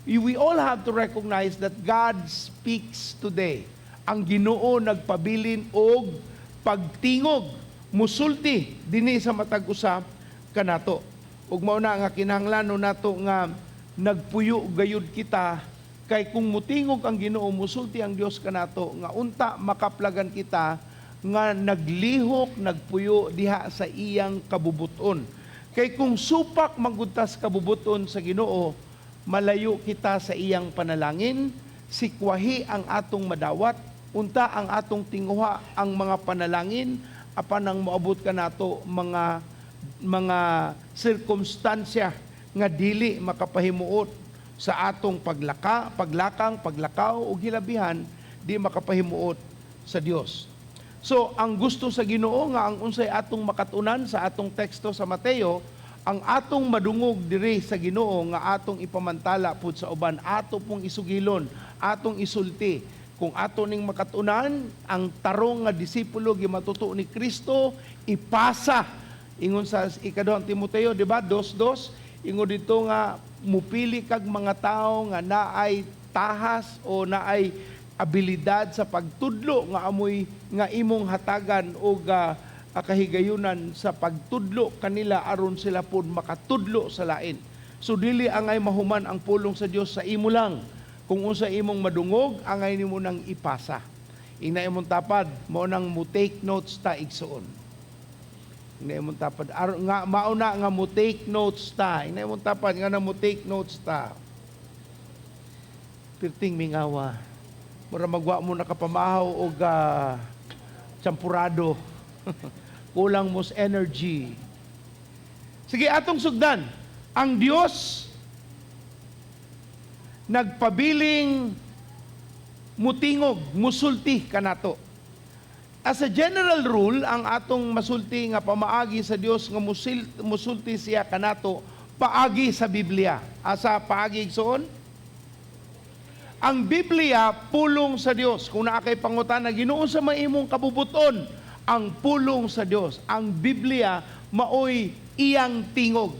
We all have to recognize that God speaks today. Ang Ginoo nagpabilin og pagtingog, musulti dinhi sa matag usa kanato. Ug mao na nga kinahanglan nato nga nagpuyo gayud kita, kay kung mutingog ang Ginoo, musulti ang Dios kanato, nga unta makaplagan kita nga naglihok, nagpuyo diha sa iyang kabubuton. Kay kung supak man gud tas kabubuton sa Ginoo, malayo kita sa iyang panalangin, sikwahi ang atong madawat, unta ang atong tinguha ang mga panalangin, apan ang moabot kanato mga sirkumstansya nga dili makapahimuot sa atong paglaka, paglakang, paglakaw ug hilabihan di makapahimuot sa Dios. So, ang gusto sa Ginoo nga ang unsay atong makatunan sa atong teksto sa Mateo, ang atong madungog diri sa Ginoo nga atong ipamantala pud sa uban, ato pong isugilon, atong isulti. Kung ato ning makatunan, ang tarong nga disipulo gimatuto ni Kristo, ipasa. Ingon sa ikaduhang Timoteo, di ba? 2:2, ingon dito nga mupili kag mga tao nga naay tahas o naay abilidad sa pagtudlo nga amoy nga imong hatagan og kahigayunan sa pagtudlo kanila aron sila pod makatudlo sa lain. So dili angay mahuman ang pulong sa Dios sa imo lang. Kung unsa imong madungog, angay nimo nang ipasa. Ingna imong tapad, mao nang mo take notes ta, igsuon. Ingna imong tapad, nga mao na nga mo take notes ta. Ingna imong tapad nga na mo take notes ta. Pirting mingawa. Mura magwa mo nakapamahaw og champurado. Kulang mos energy. Sige, atong sugdan. Ang Dios nagpabiling mutingog, musulti kanato. As a general rule, ang atong masulti nga pamaagi sa Dios nga musulti siya kanato paagi sa Biblia. Asa paagi, igsoon? Ang Biblia, pulong sa Dios. Kung naa kay pangutana, "Ginoo, sa imong kabubuton?" Ang pulong sa Dios. Ang Biblia maoy iyang tingog.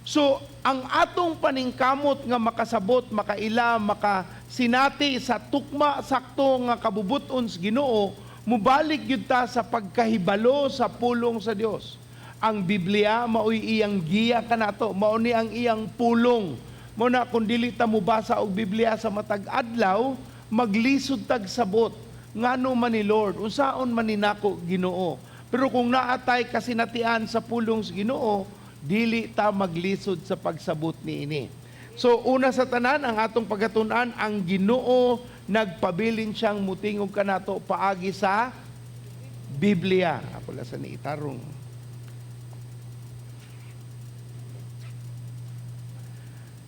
So, ang atong paningkamot nga makasabot, makaila, makasinati sa tukma sakto nga kabubuton sa Ginoo, mubalik gyud ta sa pagkahibalo sa pulong sa Dios. Ang Biblia maoy iyang giya kanato, mao ni ang iyang pulong. Mao na kung dili ta mobasa og Biblia sa matag adlaw, maglisod tag sabot. Ngano man ni Lord, unsaon man ni nako, Ginoo? Pero kung naatay kasinatian sa pulong sa Ginoo, dili ta maglisod sa pagsabot niini. So una sa tanan, ang atong pagkatun-an, ang Ginoo nagpabilin siyang mutingog kanato paagi sa Biblia. Ako lang sa ni itarong.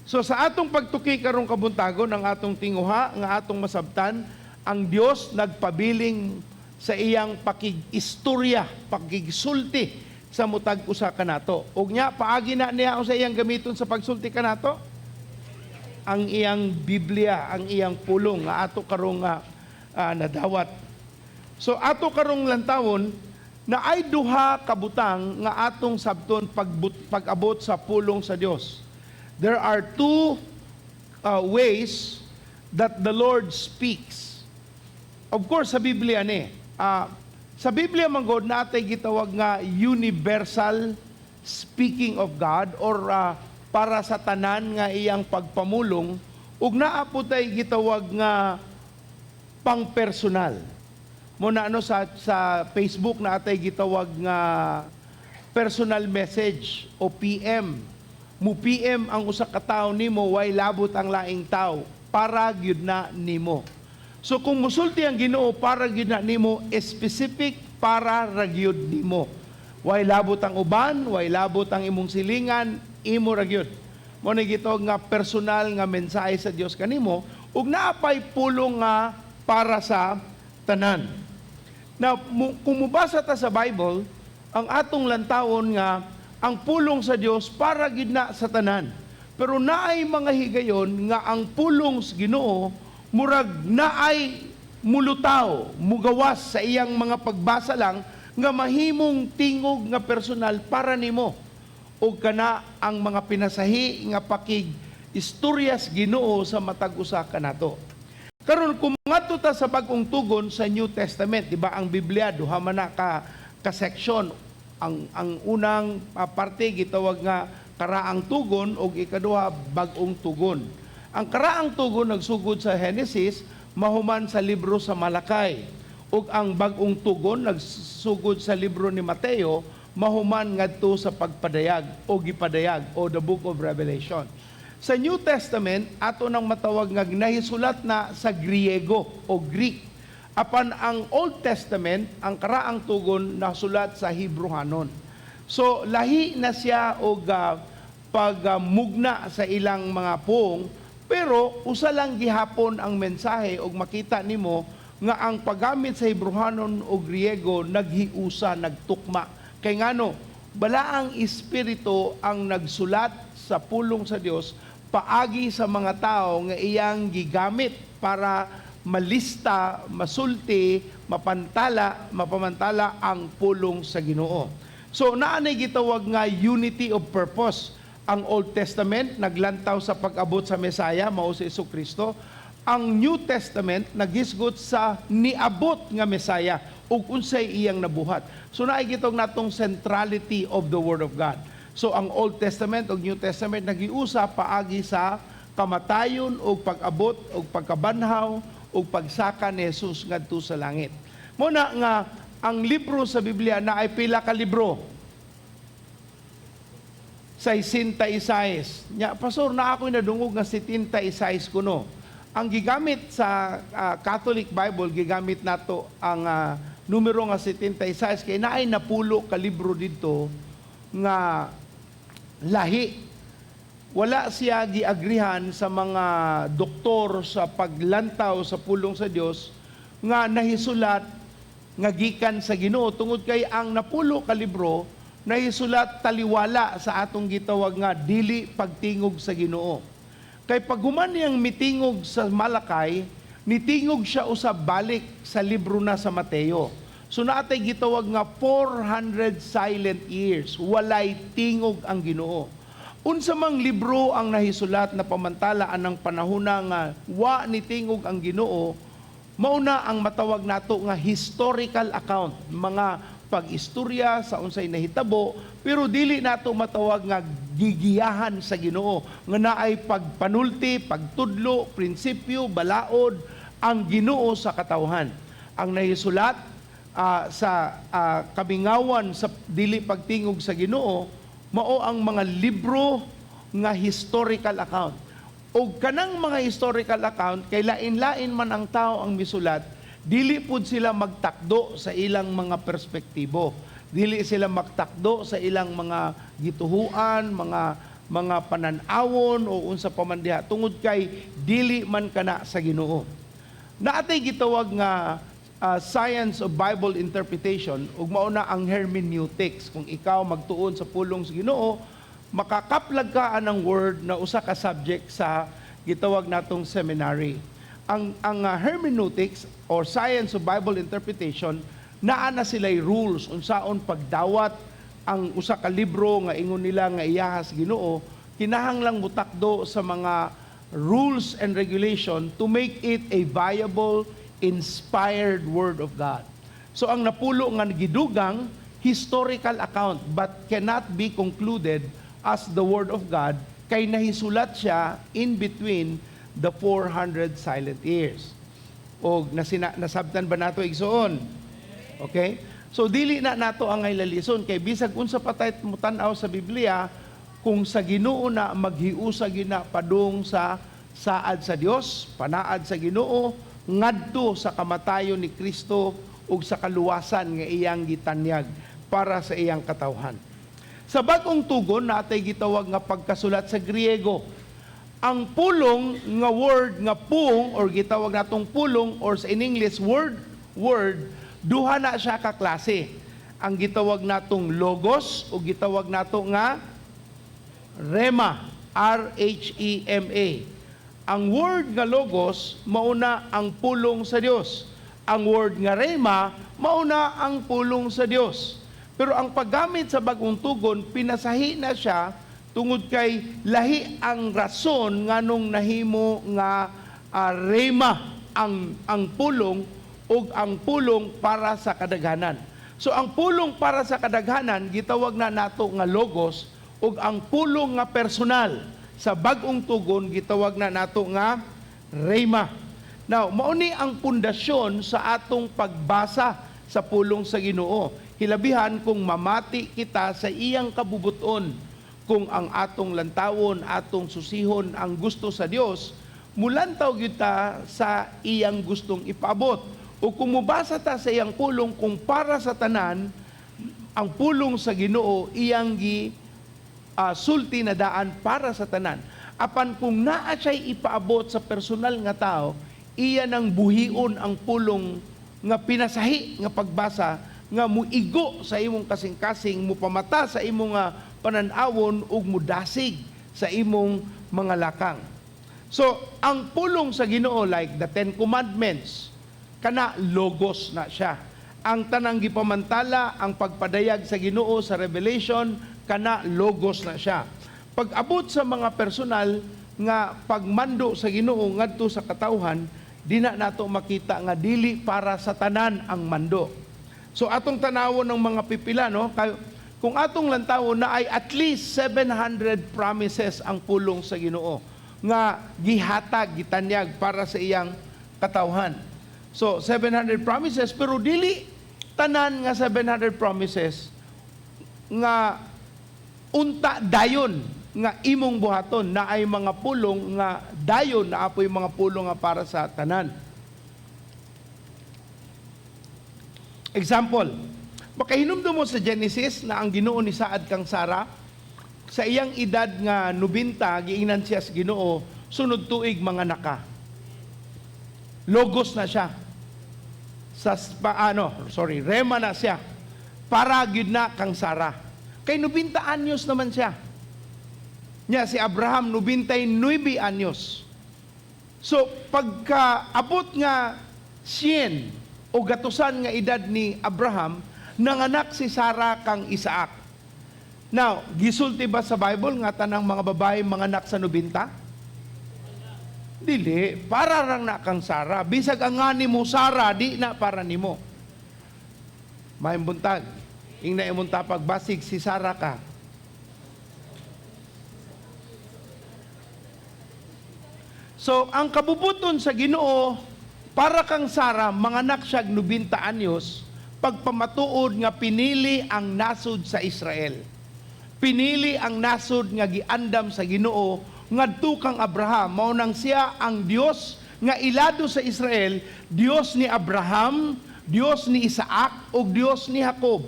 So sa atong pagtuki karong kabuntagon, ang atong tinguha nga atong masabtan, ang Dios nagpabiling sa iyang pakig-istorya, pakigsulti sa mutag usa kanato. Ug nya paagi na niya sa iyang gamiton sa pagsulti kanato ang iyang Biblia, ang iyang pulong nga ato karong nadawat. So ato karong lantawon na ay duha ka butang nga atong sabton pag-abot sa pulong sa Dios. There are two ways that the Lord speaks. Of course, sa Biblia ni. Sa Biblia man gud natay gitawag nga universal speaking of God or para sa tanan nga iyang pagpamulong, ug naa po tay gitawag nga pangpersonal. Mo na ano sa Facebook na atay gitawag nga personal message o PM. Mu PM ang usa ka tawo nimo, way labot ang laing tawo, para gyud na nimo. So kung musulti ang Ginoo, para gyud na nimo, specific, para ra gyud nimo. Way labot ang uban, way labot ang imong silingan, imo ra gyud. Mao ni gitawag nga personal nga mensahe sa Dios kanimo ug naapay pulong nga para sa tanan. Now, kung mubasa ta sa Bible, ang atong lantawon nga ang pulong sa Dios para gid na sa tanan. Pero naay mga higayon nga ang pulong sa Ginoo murag naay mulutaw, mugawas sa iyang mga pagbasa lang nga mahimong tingog nga personal para nimo. Ug kana ang mga pinasahi nga pakig istoryas Ginoo sa matag usa kanato. Karon, kung mangadto ta sa Bagong Tugon, sa New Testament, di ba ang Biblia duha man na ka ka section. Ang unang parte gitawag nga Karaang Tugon ug ikaduha, Bag-ong Tugon. Ang Karaang Tugon nagsugod sa Genesis mahuman sa libro sa Malakay. Ug ang Bag-ong Tugon nagsugod sa libro ni Mateo mahuman ngadto sa pagpadayag o gipadayag o the Book of Revelation. Sa New Testament, ato nang matawag nga nahisulat na sa Griego o Greek. Apan ang Old Testament, ang Karaang Tugon, nasulat sa Hebrehanon. So lahi na siya og pagmugna sa ilang mga pung, pero usa lang gihapon ang mensahe og makita nimo nga ang paggamit sa Hebrehanon o Griego naghiusa, nagtukma. Kay ngano, Balaang Espiritu ang nagsulat sa pulong sa Dios paagi sa mga tao nga iyang gigamit para malista, masulti, mapantala, mapamantala ang pulong sa Ginoo. So naanay gitawag nga unity of purpose. Ang Old Testament naglantaw sa pag-abot sa Mesaya, mao si Kristo. Ang New Testament naghisgot sa niabot nga Mesaya ug unsay iyang nabuhat. So naay gitawag natong centrality of the Word of God. So ang Old Testament ug New Testament nagiusa paagi sa kamatayon ug pag-abot ug pagkabanhaw ug pagsaka ni Jesus ngadto sa langit. Mao na nga ang libro sa Biblia na ay pila ka libro? 66. Nya, "Pastor, na ako'y nadungog nga 76 kuno." Ang gigamit sa Catholic Bible, gigamit nato ang numero nga 76 kay naay napulo ka libro didto nga lahi. Wala siya giagrihan sa mga doktor sa paglantaw sa pulong sa Dios nga nahisulat nga gikan sa Ginoo, tungod kay ang napulo ka libro nahisulat taliwala sa atong gitawag nga dili pagtingog sa Ginoo. Kay paghuman niyang mitingog sa Malakay, nitingog siya usab balik sa libro na sa Mateo. So naatay gitawag nga 400 silent years, walay tingog ang Ginoo. Unsa mang libro ang nahisulat na pamantala anang panahona nga wa ni tingog ang Ginoo, mauna ang matawag nato nga historical account, mga pag-istorya sa unsay nahitabo, pero dili nato matawag nga gigiyahan sa Ginoo, nga naay pagpanulti, pagtudlo, prinsipyo, balaod ang Ginoo sa katawhan. Ang nahisulat sa kamingawan sa dili pagtingog sa Ginoo mao ang mga libro nga historical account. O kanang mga historical account, kay lain-lain man ang tao ang misulat, dili pud sila magtakdo sa ilang mga perspektibo. Dili sila magtakdo sa ilang mga gituhuan, mga panan-awon o unsa pa man diha, tungod kay dili man kana sa Ginoo. Naatay gitawag nga science of Bible interpretation ug mao na ang hermeneutics. Kung ikaw magtuon sa pulong sa Ginoo, makakaplag ka anang word na usa ka subject sa gitawag natong seminary. Ang hermeneutics or science of Bible interpretation, naa na sila'y rules unsaon pagdawat ang usa ka libro nga ingon nila nga iyahas Ginoo. Kinahanglang mutakdo sa mga rules and regulation to make it a viable, inspired word of God. So ang napulo nga gidugang, historical account but cannot be concluded as the word of God kay nahisulat siya in between the 400 silent years. O nasabtan ba nato, igsoon? Okay? So dili na nato ang lalisod kay bisag unsa pa tay mutan-aw sa Biblia, Kung sa Ginoo na maghiusa gina padung sa saad sa Dios, panaad sa Ginoo ngadto sa kamatayon ni Kristo ug sa kaluwasan nga iyang gitanyag para sa iyang katawhan. Sa Bagong Tugon, natay gitawag nga pagkasulat sa Griego. Ang pulong nga word nga pung or gitawag natong pulong or sa in English word word, duha na siya ka klase. Ang gitawag natong logos o gitawag nato nga rema, R H E M A. Ang word nga logos mauna ang pulong sa Dios. Ang word nga rema mauna ang pulong sa Dios. Pero ang paggamit sa Bagong Tugon, pinasahi na siya tungod kay lahi ang rason nganong nahimo nga rema ang pulong ug ang pulong para sa kadaghanan. So ang pulong para sa kadaghanan gitawag na nato nga logos, ug ang pulong nga personal sa Bagong Tugon gitawag na nato nga rema. Now, mauni ang pundasyon sa atong pagbasa sa pulong sa Ginoo. Hilabihan kung mamati kita sa iyang kabubuton, kung ang atong lantawon, atong susihon ang gusto sa Dios, mulantaw gyud ta sa iyang gustong ipaabot. O kung mubasa ta sa iyang pulong, kung para sa tanan, ang pulong sa Ginoo iyang gi sulti na daan para sa tanan. Apan kung naa siya'y ipaabot sa personal nga tao, iya nang buhion ang pulong nga pinasahi nga pagbasa nga muigo sa imong kasing-kasing, mupamata sa imong panan-awon ug mudasig sa imong mga lakang. So, ang pulong sa Ginoo, like the Ten Commandments, kana logos na siya. Ang tanang gipamantala, ang pagpadayag sa Ginoo sa Revelation, kana logos na siya. Pag-abot sa mga personal nga pagmando sa Ginoo ngadto sa katawhan, di na nato makita nga dili para sa tanan ang mando. So atong tanawon ng mga pipila, no? Kung atong lantawon na ay at least 700 promises ang pulong sa Ginoo nga gihatag, gitanyag para sa iyang katawhan. So 700 promises, pero dili tanan nga 700 promises nga unta dayon nga imong buhaton, na ay mga pulong nga dayon na apoy mga pulong nga para sa tanan. Example, makahinumdum mo sa Genesis na ang Ginoo ni saad kang Sara sa iyang edad nga 90, giingnan siya sa Ginoo, sunod tuig mga naka. Logos na siya. Sa rema na siya. Para gyud na kang Sara. Kay 90 anyos naman siya. Nya si Abraham 99 anyos. So pagkaabot nga 100 o gatusan nga edad ni Abraham, nanganak si Sara kang Isaac. Now, gisulti ba sa Bible nga tanang mga babae manganak sa 90? Dili, para rang na kang Sara. Bisag ang nga nimo Sara, di na para nimo. Maayong buntag. Ingna imong tapag basig si Sara ka. So, ang kabubuton sa Ginoo para kang Sara, manganak siya 90 anyos, pagpamatuod nga pinili ang nasod sa Israel. Pinili ang nasod nga giandam sa Ginoo ngadto kang Abraham. Mao nang siya ang Dios nga ilado sa Israel, Dios ni Abraham, Dios ni Isaac ug Dios ni Jacob.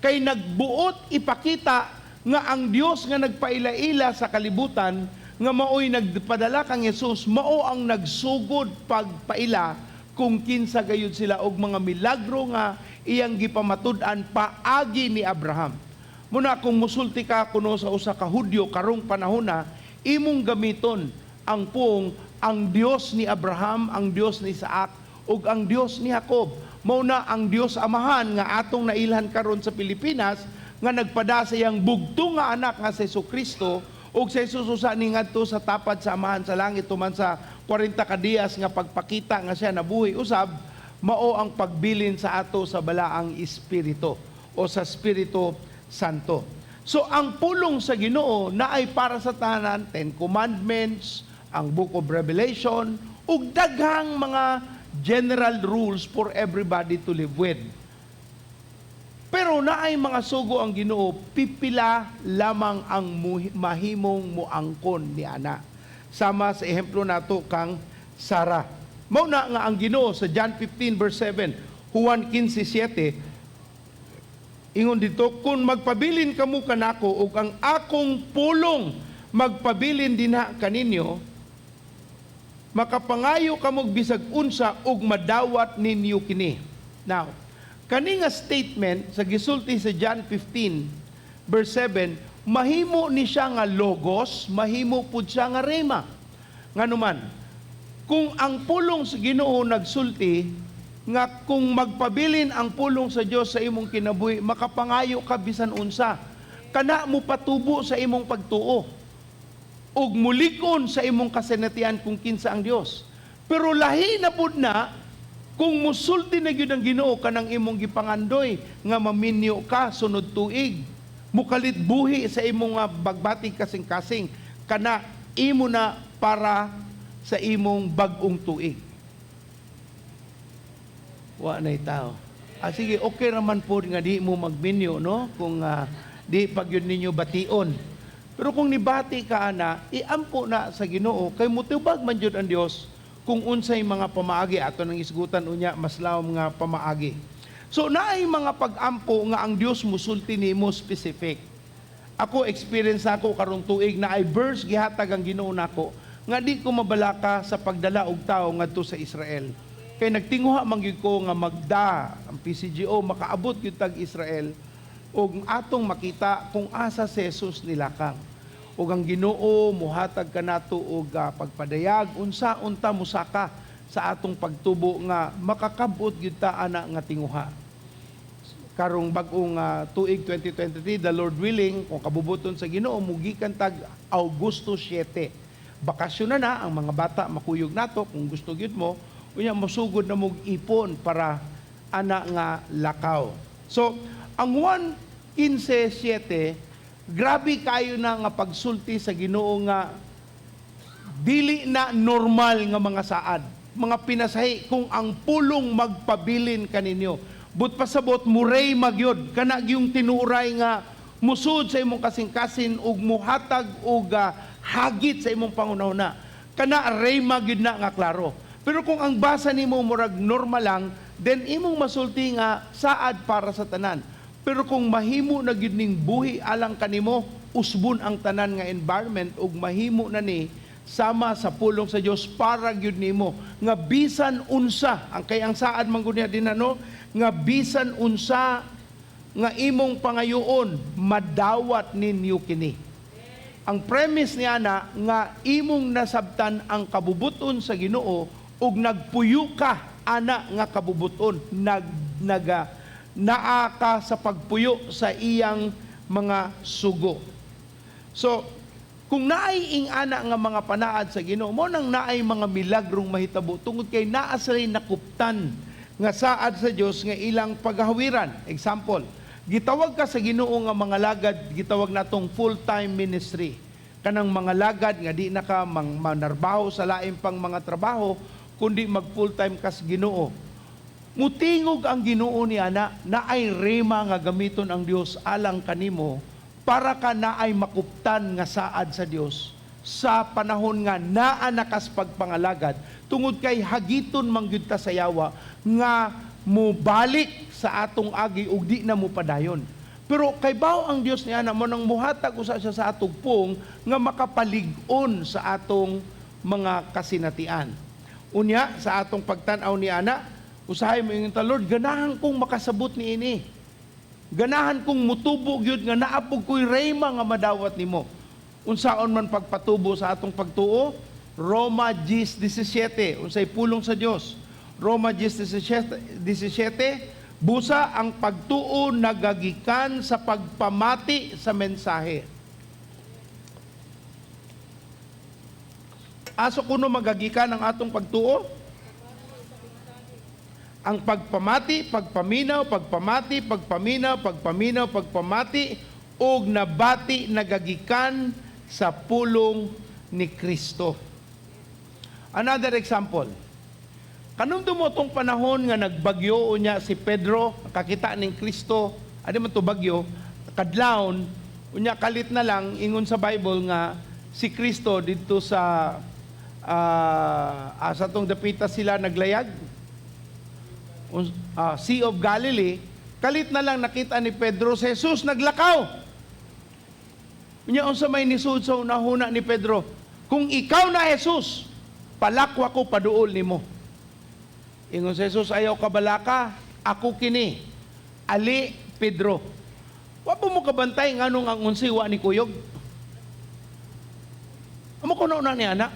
Kay nagbuot ipakita nga ang Dios nga nagpaila-ila sa kalibutan nga maoy nagpadala kang Hesus, mao ang nagsugod pagpaila kung kinsa gayud sila og mga milagro nga iyang gipamatud-an paagi ni Abraham. Muna kung musulti ka kuno sa usa ka Hudyo karong panahona, imong gamiton ang puong ang Dios ni Abraham, ang Dios ni Isaac ug ang Dios ni Jacob. Mao na ang Dios Amahan nga atong nailhan karon sa Pilipinas nga nagpada sa iyang bugtong nga anak nga si Jesucristo ug si Jesus usa ni ngadto sa tapad sa Amahan sa langit tuman sa 40 ka diyas nga pagpakita nga siya nabuhi usab, mao ang pagbilin sa ato sa balaang espiritu o sa Espiritu Santo. So ang pulong sa Ginoo na ay para sa tanan, Ten Commandments, ang Book of Revelation, ug daghang mga general rules for everybody to live with. Pero Pero naay mga sugo ang Ginoo, pipila lamang ang mahimong muangkon ni ana. Sama sa ehemplo nato kang Sarah. Mao na nga ang Ginoo sa John 15 verse 7, Juan 15:7, ingon dito, "Kung magpabilin kamo kanako ug ang akong pulong magpabilin dinha kaninyo, makapangayo kamo bisag unsa ug madawat ninyo kini." Now, kani nga statement sa gisulti sa John 15 verse 7, mahimo ni siya nga logos, mahimo pud siya nga rema. Nganuman, kung ang pulong sa Ginoo nagsulti nga kung magpabilin ang pulong sa Dios sa imong kinabuhi, makapangayo ka bisan unsa. Kana mo patubo sa imong pagtuo ug mulig-on sa imong kasinatian kung kinsa ang Dios. Pero lahi na pud na kung musulti na gyud ang Ginoo kanang imong gipangandoy nga maminyo ka sunod tuig, mukalit buhi sa imong nga bagbati kasing-kasing, kana imo na para sa imong bag-ong tuig. Wa nay tao. Ah, sige, okay raman po nga di mo magminyo, no? Kung di pag yun ninyo bation. Pero kung nibati ka ana, iampo na sa Ginoo kay mutubag man jud ang Dios kung unsay mga pamaagi ato nang isgutan unya mas lawom nga pamaagi. So naay mga pag-ampo nga ang Dios musulti nimo specific. Ako, experience nako karong tuig na ay verse gihatag ang Ginoo nako nga di ko mabalaka sa pagdala og tawo ngadto sa Israel. Kay nagtinguha man gyud ko nga magda ang PCGO, makaabot gyud tag Israel ug atong makita kung asa si Jesus nilakang. Ug ang Ginoo muhatag kanato og pagpadayag unsa unta musaka sa atong pagtubo nga makakabot gyud ta ana nga tinguha. Karong bag-ong tuig 2023, the Lord willing, kung kabubuton sa Ginoo, mugikan tag Augusto 7. Bakasyon na na ang mga bata, makuyog nato kung gusto gyud mo. Unya mosugod na mog ipon para ana nga lakaw. So, ang Juan 15:7, grabe kayo na nga pagsulti sa Ginoo nga dili na normal nga mga saad, mga pinasahi kung ang pulong magpabilin kaninyo. But pasabot muray magyod kana gyung tinuray nga musud sa imong kasing-kasin ug muhatag og hagit sa imong pangunahuna. Kana rema gyud na nga klaro. Pero kung ang basa nimo murag normal lang, then imong masulti nga saad para sa tanan. Pero kung mahimo na gyud ning buhi alang kanimo, usbon ang tanan nga environment ug mahimo na ni sama sa pulong sa Dios para gyud nimo nga bisan unsa ang, kay ang saad man gud niya din ano nga bisan unsa nga imong pangayoon, madawat ninyo kini. Ang premise niya na nga imong nasabtan ang kabubuton sa Ginoo ug nagpuyo ka ana nga kabubuton, nag naga naa ka sa pagpuyo sa iyang mga sugo. So, kung naay ing-ana nga mga panaad sa Ginoo, mo nang naay mga milagrong mahitabo tungod kay naa sila'y nakuptan nga saad sa Dios nga ilang paghawiran. Example, gitawag ka sa Ginoo nga mga lagad, gitawag natong full-time ministry. Kanang mga lagad nga di na ka manarbaho sa lain pang mga trabaho, kundi mag full-time ka sa Ginoo. Mutingog ang Ginoo ni ana, naay rema nga gamiton ang Dios alang kanimo para ka naay makuptan nga saad sa Dios sa panahon nga naa na kas pagpangalagad, tungod kay hagiton man gyud ta sa yawa nga mobalik sa atong agi ug di na mopadayon. Pero kay bawo ang Dios niya na mo nang muhatag usa siya sa atong pung nga makapalig-on sa atong mga kasinatian. Unya sa atong pagtan-aw ni ana, usahay mo ingon ta, "Lord, ganahan kong makasabot ni ini. Ganahan kong mutubo gyud nga naapog ko'y rema nga madawat nimo." Unsaon man pagpatubo sa atong pagtuo? Roma 10:17, unsay pulong sa Dios? Roma 10:17, busa ang pagtuo nagagikan sa pagpamati sa mensahe. Aso kuno magagikan ang atong pagtuo? Ang pagpamati, pagpaminaw, pagpamati, pagpaminaw, pagpaminaw, pagpamati, og nabati nagagikan sa pulong ni Kristo. Another example. Kanumdum mo tong panahon nga nagbagyo niya si Pedro, kakita ning Kristo Adi man to bagyo, kadlawon, unya kalit na lang ingon sa Bible nga si Kristo didto sa asa tong dapita sila naglayag, Sea of Galilee. Kalit na lang nakita ni Pedro si Jesus naglakaw. Unya unsa may nisud sa hunahuna ni Pedro? "Kung ikaw na Jesus, palakwa ko paduol nimo." Ingon si Jesus, "Ayaw kabalaka, ako kini. Ali, Pedro." Wa po mo kabantay nganong ang 11 wa ni kuyog? Amo ko na ni ana.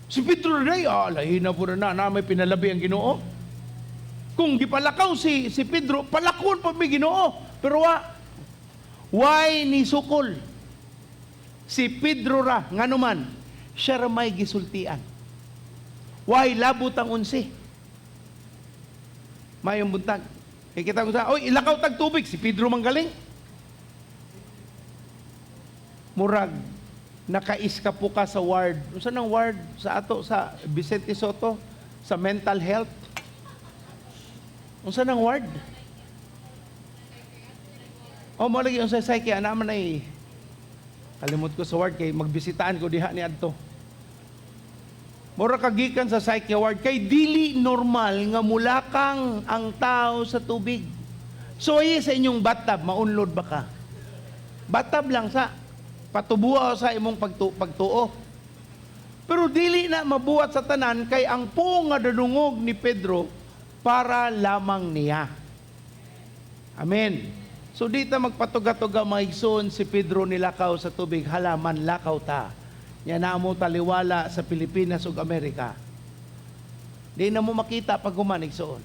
Si Pedro day, lahi na po na, na may pinalabi ang Ginoo. Kung gipalakaw si Pedro, palakon pa may Ginoo. Pero wa, why ni sukol? Si Pedro ra, ngano man, siya ra may gisultian. Why labot ang 11? Mayong buntag. Kay kita ko sa, "Oy, ilakaw tag tubig," si Pedro manggaling. Murag nakaiskapo ka sa ward. Unsa nang ward sa ato sa Vicente Sotto sa mental health? Unsa nang ward? Oh, mo lagi unsa psyche ana man ay kalimot ko sa ward kay magbisitaan ko diha ni adto. Mura kagikan sa psyche ward kay dili normal nga mulakang ang tao sa tubig. So ay sa inyong bathtub, maunlod ba ka? Bathtub lang sa patubuha sa imong pagtuo. Pero dili na mabuhat sa tanan kay ang puong nga dadungog ni Pedro para lamang niya. Amen. So di ta magpatuga-tuga, mga igsoon, si Pedro nilakaw sa tubig, halaman lakaw ta. Nya na mo taliwala sa Pilipinas ug Amerika. Di na mo makita pag human, igsoon.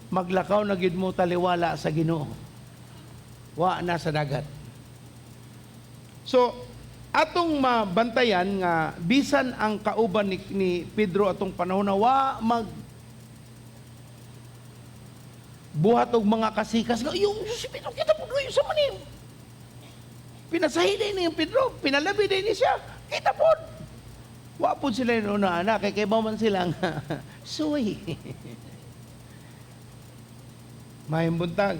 Maglakaw na gid mo taliwala sa Ginoo. Wa na sa dagat. So, atong mabantayan nga bisan ang kauban ni Pedro atong panahon na wa mag buhat og mga kasikas nga yung si Pedro kita po yung sa manim. Pinasahi din ni Pedro, pinalabi din ni siya. Kita po. Wa po sila yung una anak, kay kay man sila nga suy. Mayong buntag.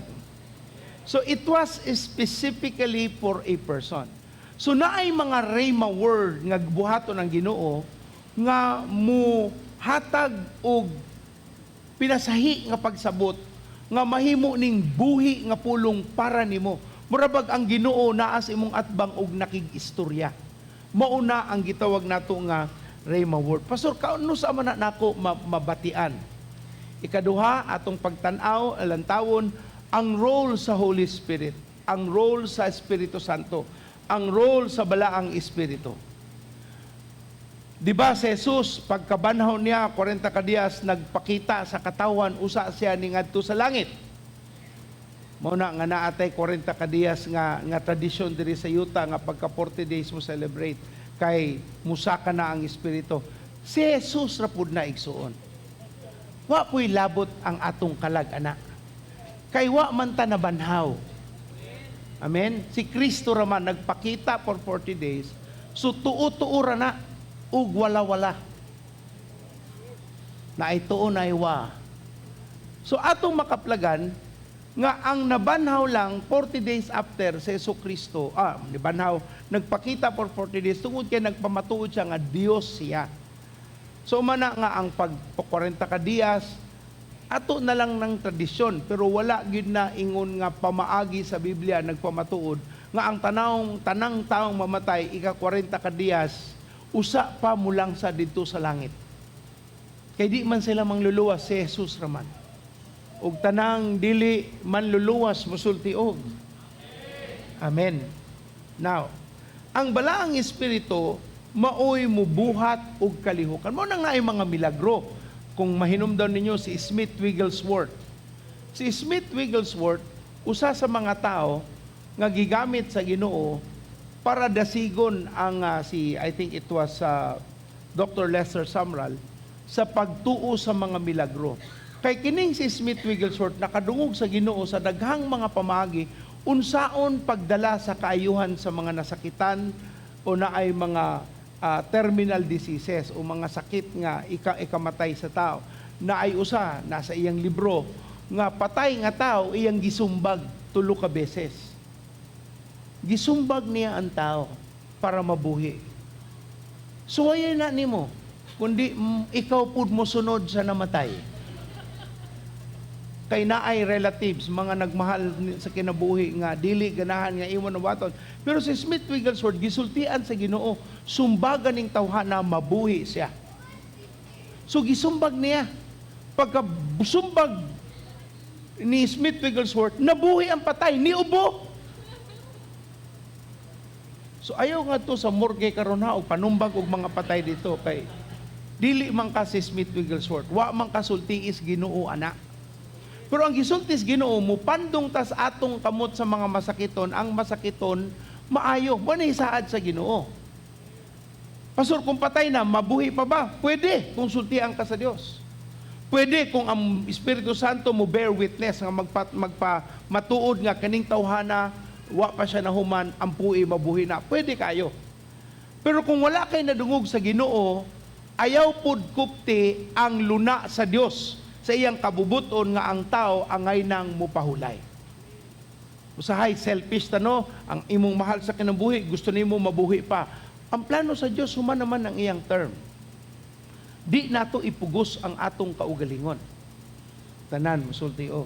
So it was specifically for a person. So naay mga rhema word nga buhaton ang Ginoo nga mu hatag og pinasahi nga pagsabot nga mahimo ning buhi nga pulong para nimo. Murabag ang Ginoo naa sa imong atbang og nakig-istorya. Mauna ang gitawag nato nga rhema word. Pastor, kaano sa man na nako mabatian? Ikaduha, atong pagtan-aw, lantawon, ang role sa Holy Spirit, ang role sa Espiritu Santo, ang role sa Balaang Espiritu. Di ba si Jesus, pagkabanhaw niya, 40 ka diyas, nagpakita sa katawan, usa siya ni ngadto sa langit. Mao na nga naatay 40 ka diyas nga tradisyon diri sa yuta nga pagka 40 days mo celebrate kay musaka na ang Espiritu. Si Jesus ra pud na, igsuon. Wa pu'y labot ang atong kalag ana. Kay wa man ta nabanhaw. Amen? Si Kristo ra man nagpakita for 40 days. So tuo-tuo ra na ug wala-wala. Na ay tuo na ay wa. So atong makaplagan nga ang nabanhaw lang 40 days after sa Jesu Kristo, nibanhaw, nagpakita for 40 days tungod kay nagpamatuod siya nga Dios siya. So mana nga ang pag 40 ka diyas ato na lang ng tradisyon, pero wala gyud na ingon nga pamaagi sa Biblia nagpamatuod nga ang tanang taong mamatay ika 40 ka diyas usa pa mulang sa didto sa langit. Kay di man sila mangluluwas, si Jesus raman. Ug tanang dili manluluwas musulti og. Amen. Now, ang Balaang Espiritu maoy mubuhat og kalihukan. Mao na nga ay mga milagro. Kung mahinumdom ninyo si Smith Wigglesworth. Si Smith Wigglesworth usa sa mga tao nga gigamit sa Ginoo para dasigon ang si, I think it was Dr. Lester Sumrall sa pagtuo sa mga milagro. Kay kining si Smith Wigglesworth nakadungog sa Ginoo sa daghang mga pamaagi unsaon pagdala sa kaayuhan sa mga nasakitan o naay mga terminal diseases o mga sakit nga ikamatay sa tao. Naay usa nasa iyang libro Nga patay nga tao iyang gisumbag tulo ka beses. Gisumbag niya ang tao para mabuhi. Suwayan na nimo kundi ikaw pud mo sunod sa namatay. Kay naay relatives, mga nagmahal sa kinabuhi nga dili ganahan nga imo nabaton. Pero si Smith Wigglesworth gisultian sa Ginoo, sumbagan ning tawhana, mabuhi siya. So gisumbag niya. Pagka sumbag ni Smith Wigglesworth, nabuhi ang patay, niubo. So ayaw nga to sa morgue karon ha og panumbag og mga patay dito kay dili man ka si Smith Wigglesworth, wa man ka sultiis Ginoo ana. Pero ang gisultis Ginoo, mupandong tas atong kamot sa mga masakiton, ang masakiton maayo. Mo na saad sa Ginoo. Pastor, kung patay na, mabuhi pa ba? Pwede kung sultian ka sa Dios. Pwede kung ang Espiritu Santo mo bear witness nga magpa matuod nga kaning tawhana wa pa siya nahuman, ampui mabuhi na. Pwede kayo. Pero kung wala kay nadungog sa Ginoo, ayaw pud kupti ang luna sa Dios sa iyang kabubuton nga ang tao angay nang mupahulay. Usahay selfish ta, no, ang imong mahal sa kinabuhi, gusto nimo mabuhi pa. Ang plano sa Dios human naman ang iyang term. Di nato ipugos ang atong kaugalingon. Tanan musulti og.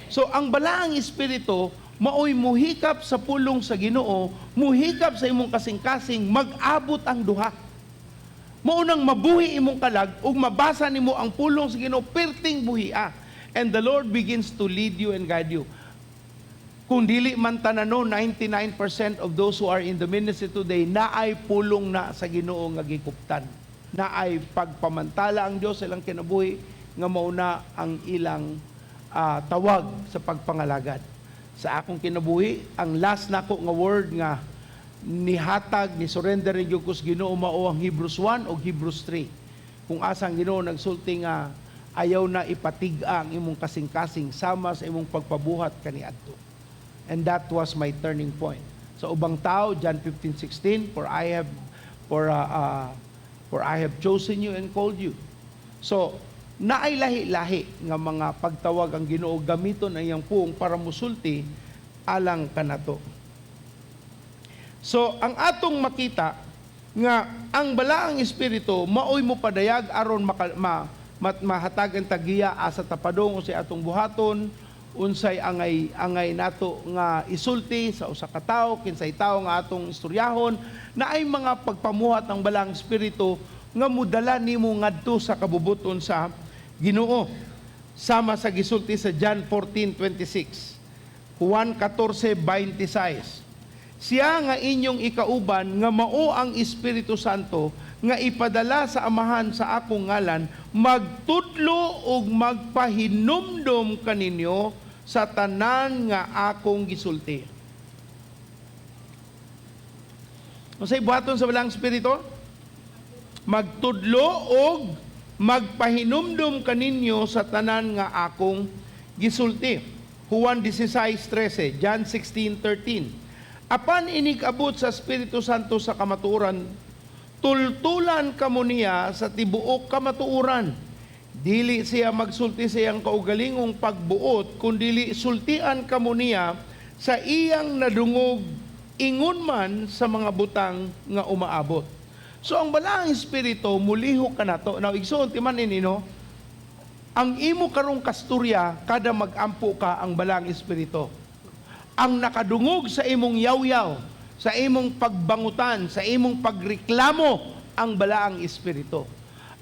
So ang balaang espiritu maoy muhikap sa pulong sa Ginoo, muhikap sa imong kasing-kasing, mag-abot ang duha. Maunang mabuhi imong kalag ug mabasa nimo ang pulong sa Ginoo perting buhia. And the Lord begins to lead you and guide you. Kung dili man tanan, 99% of those who are in the ministry today naay pulong na sa Ginoo nga gikuptan. Naay pagpamantala ang Dios sa ilang kinabuhi nga mauna ang ilang tawag sa pagpangalagad. Sa akong kinabuhi, ang last nako nga word nga nihatag ni surrender ni gyud ko sa Ginoo mao ang Hebrews 1 o Hebrews 3. Kung asa ang Ginoo nagsulti nga ayaw na ipatig-a ang imong kasing-kasing sama sa imong pagpabuhat kaniadto. And that was my turning point. Sa ubang tao, John 15:16, for I have chosen you and called you. So, naay lahi-lahi nga mga pagtawag ang Ginoo, gamiton ang iyang puong para musulti alang kanato. So, ang atong makita nga ang balaang espiritu maoy mo padayag aron mahatagan tagiya asa tapadong unsay atong buhaton, unsay angay angay nato nga isulti sa usa ka tawo, kinsay tawo nga atong istoryahon. Naay mga pagpamuhat ng balaang espiritu nga mudala nimo ngadto sa kabubuton sa Ginoo. Sama sa gisulti sa John 14:26, Juan 14:26. Siya nga inyong ikauban nga mao ang Espiritu Santo nga ipadala sa Amahan sa akong ngalan, magtudlo ug magpahinumdom kaninyo sa tanan nga akong gisulti. Unsay buhaton sa Balaang Espiritu? Magtudlo og magpahinumdom kaninyo sa tanan nga akong gisulti. Juan 16:13, John 16:13. Apan inig-abot sa Espiritu Santo sa kamatuoran, tultulan kamo niya sa tibuok kamatuoran. Dili siya magsulti sa iyang kaugalingong pagbuot, kundili sultian kamo niya sa iyang nadungog ingon man sa mga butang nga umaabot. So ang Balaang Espiritu mulihok kanato. Now igsoon timan ni no, ang imo karong kasturya kada magampo ka ang Balaang Espiritu. Ang nakadungog sa imong yawyaw, sa imong pagbangutan, sa imong pagreklamo, ang Balaang Espiritu.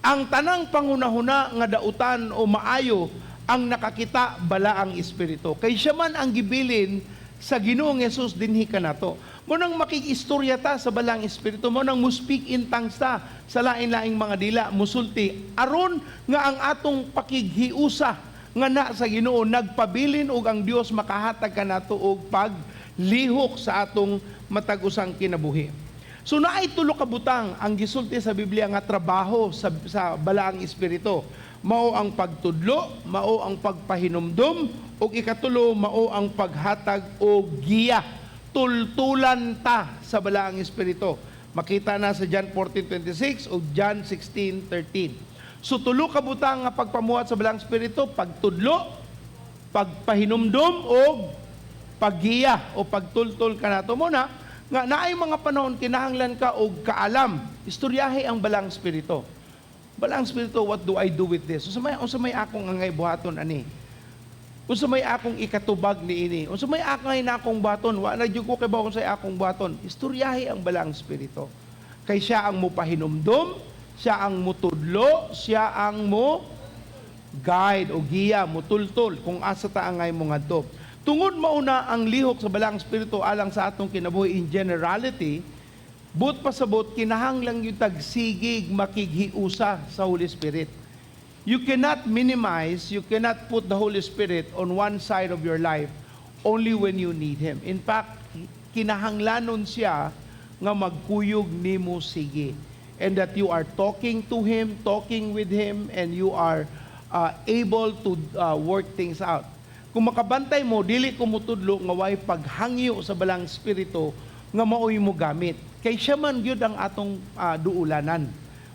Ang tanang pangunahuna nga dautan o maayo, ang nakakita Balaang Espiritu. Kay siya man ang gibilin sa Ginoong Hesus dinhi kanato. Mo nang makikistorya ta sa Balaang Espiritu, mo nang mo-speak in tongues ta sa lain-laing mga dila, musulti aron nga ang atong pakighiusa nga na sa Ginoo nagpabilin og ang Dios makahatag kanato og paglihok sa atong matag usang kinabuhi. So naay tulo ka butang ang gisulti sa Biblia nga trabaho sa Balaang Espiritu. Mao ang pagtudlo, mao ang pagpahinumdum, ug ikatulo mao ang paghatag og giya. Tultulan ta sa Balaang Espiritu. Makita na sa John 14:26 ug John 16:13. So tulo ka butang nga pagpamuhat sa Balaang Espiritu: pagtudlo, Pagpahinumdom og paggiya o pagtultol kanato. Mao na nga naay mga panahon kinahanglan ka og kaalam. Istoryahe ang Balaang Espiritu. Balaang Espiritu, what do I do with this? Unsa may akong angay buhaton ani? Unsa may akong ikatubag niini? Unsa may akong nakong buhaton? Wa na jud ko kibaw kung unsay akong buhaton. Istoryahe ang Balaang Espiritu. Kay siya ang mopahinumdom, siya ang mutudlo, siya ang mo guide o giya, mutultol kung asa ta angay mo ngadto. Tungod mauna ang lihok sa Balaang Espiritu alang sa atong kinabuhi in generality, buot pasabot, kinahanglan gyud tag sigig makighiusa sa Holy Spirit. You cannot minimize, you cannot put the Holy Spirit on one side of your life only when you need Him. In fact, kinahanglanon siya nga magkuyog nimo sige. And that you are talking to Him, talking with Him, and you are able to work things out. Kung makabantay mo, dili ko mutudlo nga way paghangyo sa Balaang Espiritu nga maoy mo gamit. Kay siya man gyud ang atong duulanan.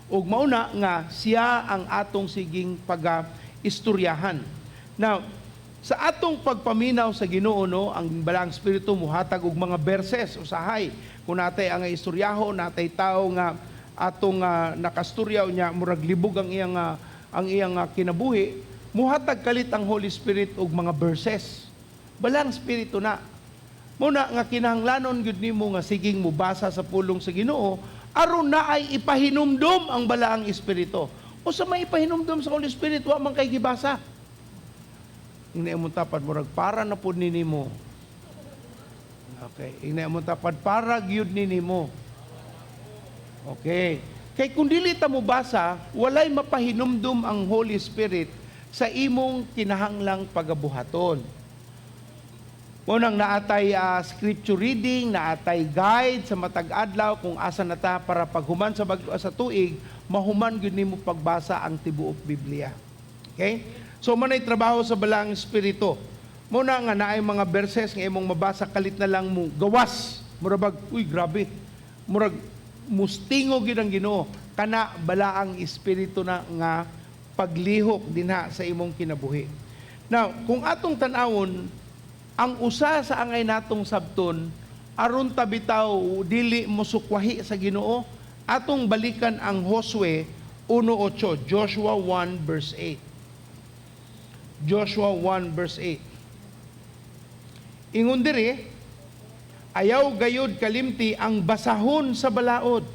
Ug mauna nga siya ang atong siging paga-istoryahan. Now, sa atong pagpaminaw sa Ginoo, no, ang Balaang Espiritu muhatag og mga verses usahay. Kung natay ang istoryahon, natay tao nga atong nakastorya niya, murag libog ang iyang kinabuhi, muhatag kalit ang Holy Spirit og mga verses. Balaang Espiritu na. Mao na nga kinahanglanon gyud nimo nga siging mubasa sa pulong sa Ginoo aron na ay ipahinumdom ang Balaang Espiritu. Unsa may ipahinumdom sa Holy Spirit, wa man kay gibasa? Ingna imong tapad, murag para na pud ni nimo. Okay, ingna imong tapad, para gyud ni nimo. Okay. Kay kung dili ta mo basa, walay mapahinumdum ang Holy Spirit sa imong kinahanglang pagabuhaton. Mao nang naatay scripture reading, naatay guide sa matag adlaw kung asa na ta para paghuman sa bag sa tuig, mahuman gyud nimo pagbasa ang tibuok Biblia. Okay? So manay trabaho sa Balaang Espiritu. Mao na nga naay mga verses nga imong mabasa, kalit na lang mo gawas. Mura bag, uy, grabe. Murag mustingo gyud ang Ginoo. Kana Balaang Espiritu na nga paglihok dinha sa imong kinabuhi. Now, kung atong tan-awon, ang usa sa angay natong sabton aron ta bitaw dili mo sukwahi sa Ginoo, atong balikan ang Josue 1:8, Joshua 1 verse 8. Joshua 1 verse 8. Ingon diri, "Ayaw gayud kalimti ang basahon sa balaod.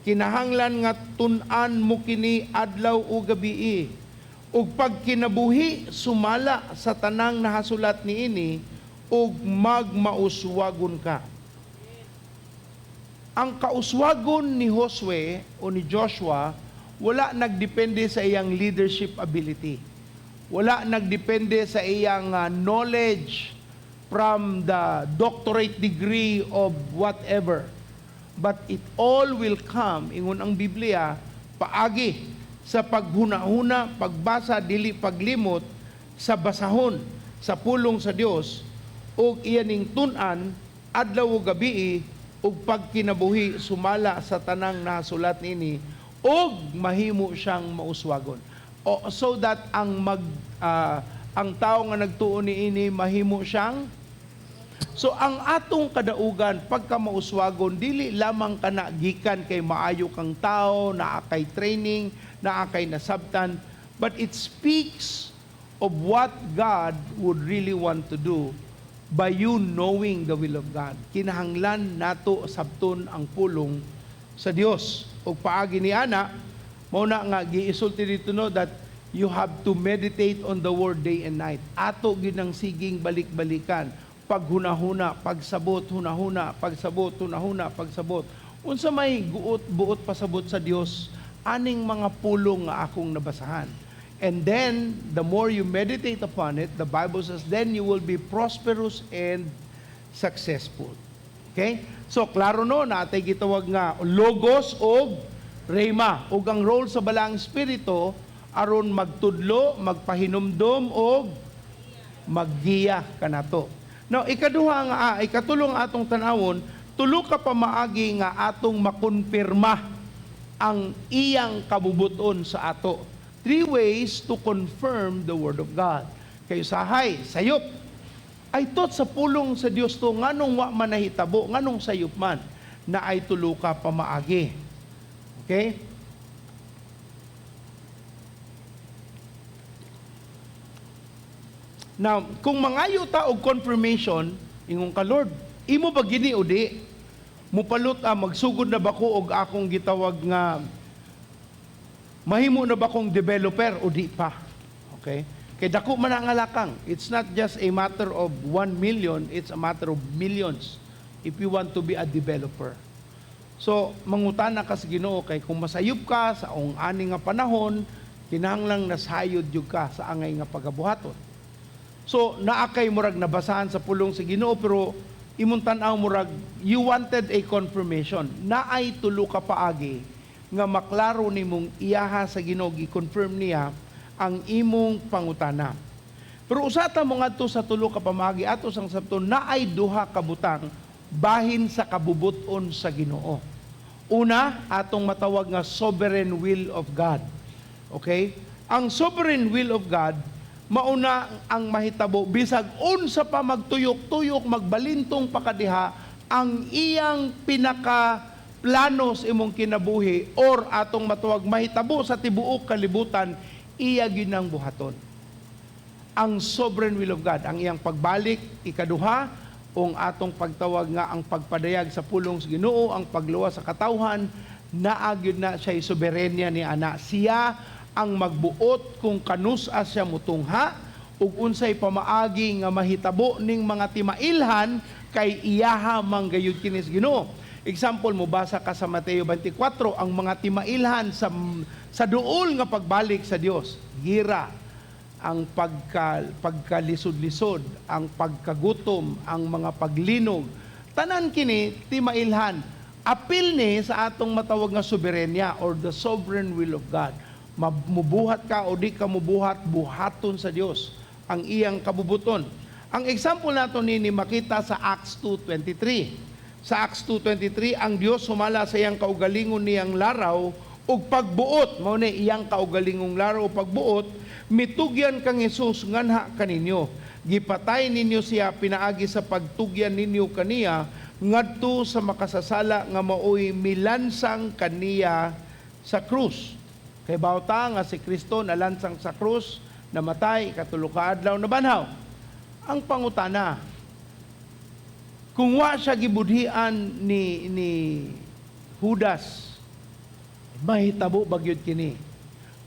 Kinahanglan nga tun-an mo kini adlaw o gabii. Ug pagkinabuhi sumala sa tanang nahasulat niini ug magmauswagon ka." Ang kauswagon ni Josue o ni Joshua, wala nagdepende sa iyang leadership ability. Wala nagdepende sa iyang knowledge from the doctorate degree of whatever. But it all will come, ingon ang Biblia, paagi sa paghuna-huna, pagbasa, dili paglimot sa basahon sa pulong sa Dios ug iya ning tun-an adlaw ug gabii ug pagkinabuhi sumala sa tanang nasulat niini ug mahimo siyang mauswagon. O, so that ang tao nga nagtuo niini mahimo siyang. So ang atong kadaugan pagka mauswagon, dili lamang kana gikan kay maayo kang tao, naa kay training, naa kay nasabtan, but it speaks of what God would really want to do by you knowing the will of God. Kinahanglan nato sabton ang pulong sa Dios. Ug paagi ni ana, mao na nga giisulti dito, no, that you have to meditate on the word day and night. Ato gyud ang siging balik-balikan, paghunahuna, pagsabot, hunahuna, pagsabot, hunahuna, pagsabot. Unsa may guot buot pasabot sa Dios aning mga pulong nga akong nabasahan? And then, the more you meditate upon it, the Bible says, then you will be prosperous and successful. Okay? So, klaro no, natay gitawag nga Logos og Rhema. Ug ang role sa Balaang Espiritu aron magtudlo, magpahinumdom og maggiya kanato. Now, ikaduha nga ikatulong atong tanawon, tulo ka pamaagi nga atong makonfirma ang iyang kabubuton sa ato. Three ways to confirm the word of God. Kay usahay sayop. Ay tot sa pulong sa Dios to, nganong wa man nahitabo, nganong sayop man, na ay tulo ka pamaagi. Okay? Now, kung mangayo ta og confirmation, ingon ka, "Lord, imo ba gini o di? Mupalot ah, magsugod na ba ko og akong gitawag nga mahimo na ba kong developer o di pa?" Okay? Kay dako man ang alakang. It's not just a matter of 1 million, it's a matter of millions if you want to be a developer. So, mangutana ka sa Ginoo kay kung masayop ka sa ong ani nga panahon, kinahanglang nasayod jud ka sa angay nga pagabuhaton. So, naa kay murag nabasahan sa pulong sa Ginoo, pero imong tan-aw murag you wanted a confirmation. Naay tulo ka paagi nga maklaro nimong iyaha sa Ginoo gi-confirm niya ang imong pangutana. Pero usa ta mo ngadto sa tulo ka pamaagi, ato sang sabton naay duha ka butang bahin sa kabubuton sa Ginoo. Una, atong matawag nga sovereign will of God. Okay? Ang sovereign will of God, mauna ang mahitabo bisag unsa pa magtuyok-tuyok, magbalintong pa kadiha ang iyang pinaka plano sa imong kinabuhi or atong matawag mahitabo sa tibuok kalibutan, iya ginang buhaton. Ang sovereign will of God, ang iyang pagbalik, ikaduha, ung atong pagtawag nga ang pagpadayag sa pulong sa Ginoo, ang pagluwas sa katawhan, naa gyud na siya soberenya ni ana. Siya ang magbuot kung kanusa siya mutungha ug unsay pamaagi nga mahitabo ning mga timailhan, kay iyaha manggayud kini sa Ginoo. Example, mobasa ka sa Mateo 24, ang mga timailhan sa duol nga pagbalik sa Dios, gira, ang pagkalisod-lisod, ang pagkagutom, ang mga paglinog. Tanan kini timailhan. Apil ni sa atong matawag nga soberenya or the sovereign will of God. Mubuhat ka o di ka mubuhat, buhaton sa Dios ang iyang kabubuton. Ang example nato nini makita sa Acts 2:23. Sa Acts 2:23, ang Dios sumala sa iyang kaugalingon niyang laraw ug pagbuot, mao ni iyang kaugalingong laraw ug pagbuot, mitugyan kang Hesus nganha kaninyo. Gipatay ninyo siya pinaagi sa pagtugyan ninyo kaniya ngadto sa makasasala nga maoy milansang kaniya sa krus. Kay bawta nga si Kristo nalansang sa krus, namatay, ikatulo ka adlaw nabanhaw. Ang pangutana, kung wa siya gibudhian ni Judas, mahitabo ba gyud kini?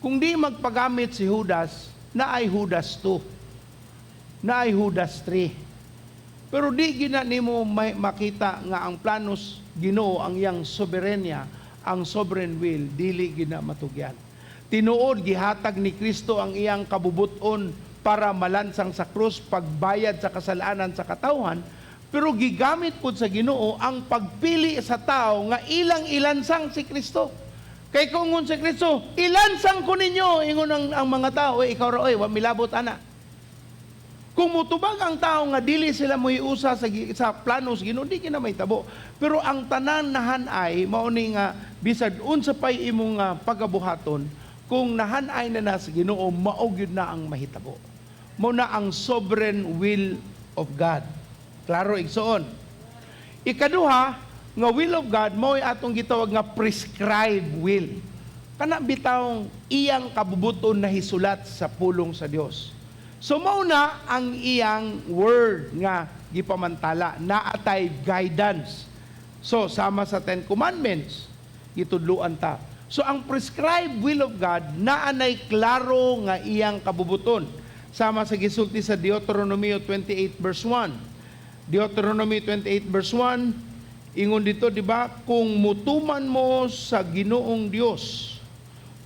Kung di magpagamit si Judas, naay Judas 2, naay Judas 3. Pero di gina nimo makita nga ang planos Ginoo, ang iyang soberenya, ang sovereign will, dili gina matugyan. Tinuod gihatag ni Kristo ang iyang kabubuton para malansang sa krus, pagbayad sa kasalanan sa katawhan, pero gigamit pud sa Ginoo ang pagpili sa tao nga ilang ilansang si Kristo. Kay kung si Kristo, "Ilansang ko ninyo," ingon ang mga tao, "Ikaw ra oy, wa milabot ana." Kung mutubag ang tao nga dili sila mohiusa sa plano sa Ginoo, di kina mahitabo. Pero ang tanan nahanay, mao ni nga bisag unsa pay imong pagabuhaton, kung nahanay na na sa Ginoo, mao gyud na ang mahitabo. Mao na ang sovereign will of God. Klaro, igsoon. Ikaduha nga will of God, mao atong gitawag nga prescribed will. Kana bitawng iyang kabubuton na hisulat sa pulong sa Dios. So mao na ang iyang word nga gipamantala, naatay guidance. So sama sa Ten Commandments, gitudluan ta. So ang prescribed will of God naanay klaro nga iyang kabubuton. Sama sa gisulti sa Deuteronomio 28 verse 1. Deuteronomy 28 verse 1, ingon dito, di ba, kung mutuman mo sa Ginoong Dios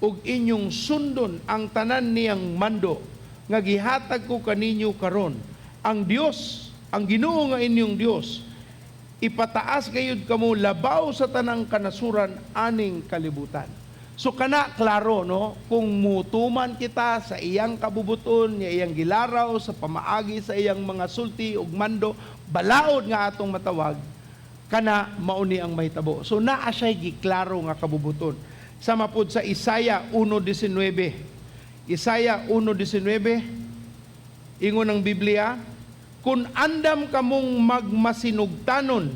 ug inyong sundon ang tanan niyang mando nga gihatag ko kaninyo karon, ang Dios, ang Ginoo nga inyong Dios, ipataas gayud kamo labaw sa tanang kanasuran aning kalibutan. So kana klaro, no, kung mutuman kita sa iyang kabubuton, nga iyang gilaraw sa pamaagi sa iyang mga sulti ug mando, balaod nga atong matawag, kana mauni ang mahitabo. So naa siya'y giklaro nga kabubuton. Sama pod sa Isaiah 1:19. Isaiah 1:19. Ingon ang Biblia, kung andam kamong magmasinugtanon,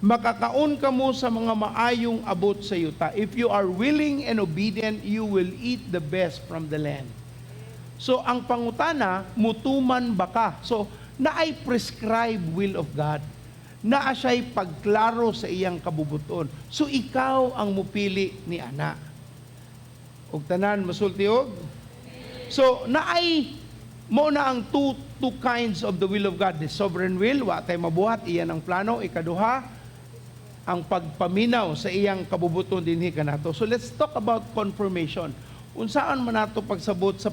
makakaon kamo sa mga maayong abot sa yuta. If you are willing and obedient, you will eat the best from the land. So ang pangutana, mutuman ba ka? So naay prescribed will of God. Naa siya'y pagklaro sa iyang kabubuton. So ikaw ang mupili ni ana. Og tanan masulti og? So naay mo na ang two kinds of the will of God. The sovereign will, wa tay mabuhat, iyan ang plano. Ikaduha, ang pagpaminaw sa iyang kabubuton dinhi kanato. So let's talk about confirmation. Unsaan man nato pagsabot sa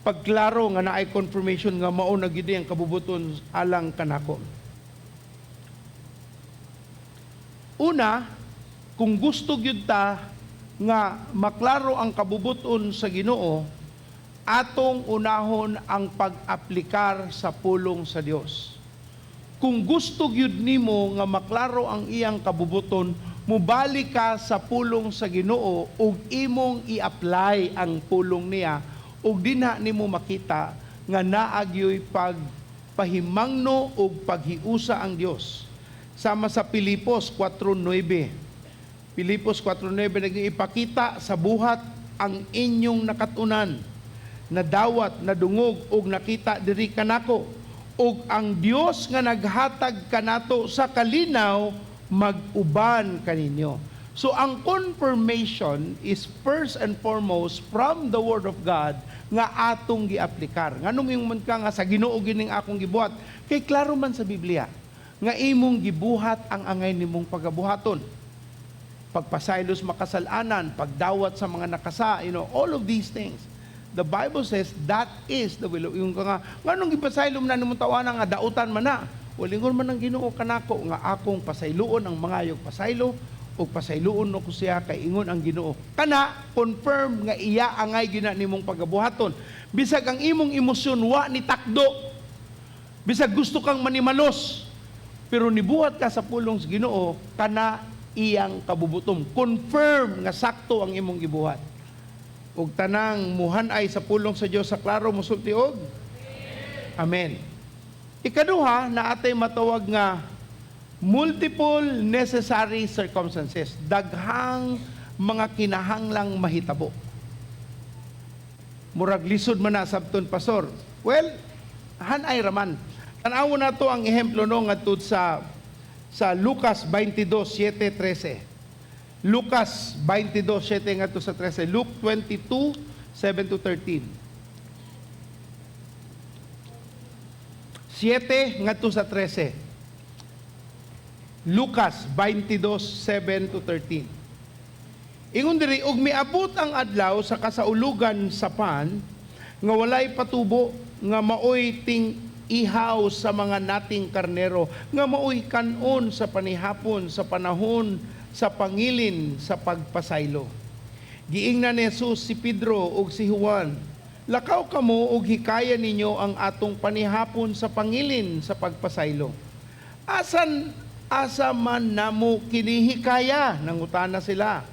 pagklaro nga naay confirmation nga mao na gyud ang kabubuton alang kanako? Una, kung gusto gyud ta nga maklaro ang kabubuton sa Ginoo, atong unahon ang pag-aplikar sa pulong sa Dios. Kung gusto gyud nimo nga maklaro ang iyang kabubuton, mubalik ka sa pulong sa Ginoo ug imong i-apply ang pulong niya ug dinha nimo makita nga naa gyoy pagpahimangno ug paghiusa ang Dios. Sama sa Pilipos 4:9. Pilipos 4:9, nag-ipakita sa buhat ang inyong nakatunan, nadawat, nadungog ug nakita diri kanako, ug ang Dios nga naghatag kanato sa kalinaw mag-uban kaninyo. So ang confirmation is first and foremost from the Word of God nga atong giaplikar. Nganong ingon ka nga sa Ginoo gining akong gibuhat? Kay klaro man sa Biblia nga imong gibuhat ang angay nimong pagabuhaton. Pagpasaylo sa makasalanan, pagdawat sa mga nakasa, all of these things. The Bible says that is the will of yung ka nga nganong gipasaylo man nimong tawana nga dautan man na. Walingon man ang Ginoo kanako nga akong pasayloon ang mangayog pasaylo ug pasayloon no ko siya kay ingon ang Ginoo. Kana confirm nga iya angay gina nimong pagabuhaton. Bisag ang imong emosyon wa ni takdo. Bisag gusto kang manimalos, pero nibuhat ka sa pulong sa Ginoo, kana iyang kabubutom. Confirm nga sakto ang imong gibuhat. Ug tanang muhan-ay sa pulong sa Dios sa klaro musulti og Amen. Ikaduha, na atay matawag nga multiple necessary circumstances, daghang mga kinahanglang mahitabo. Murag lisod man na sabton, pastor. Well, hanay raman. Tan-awon nato ang ehemplo no ngadto sa Lucas 22:7-13. Lucas 22:7 ngadto sa 13. Luke 22:7 to 13. 7 ngadto sa 13. Lucas 22:7 to 13. Ingon diri, og miabot ang adlaw sa kasaulugan sa pan nga walay patubo, nga maoy ting ihaw sa mga nating karnero, nga maoy kanon sa panihapon sa panahon sa pangilin sa pagpasaylo. Giingnan ni Jesus si Pedro ug si Juan, "Lakaw kamo ug hikaya ninyo ang atong panihapon sa pangilin sa pagpasaylo." "Asan asa man namo kini hikaya?" nangutana sila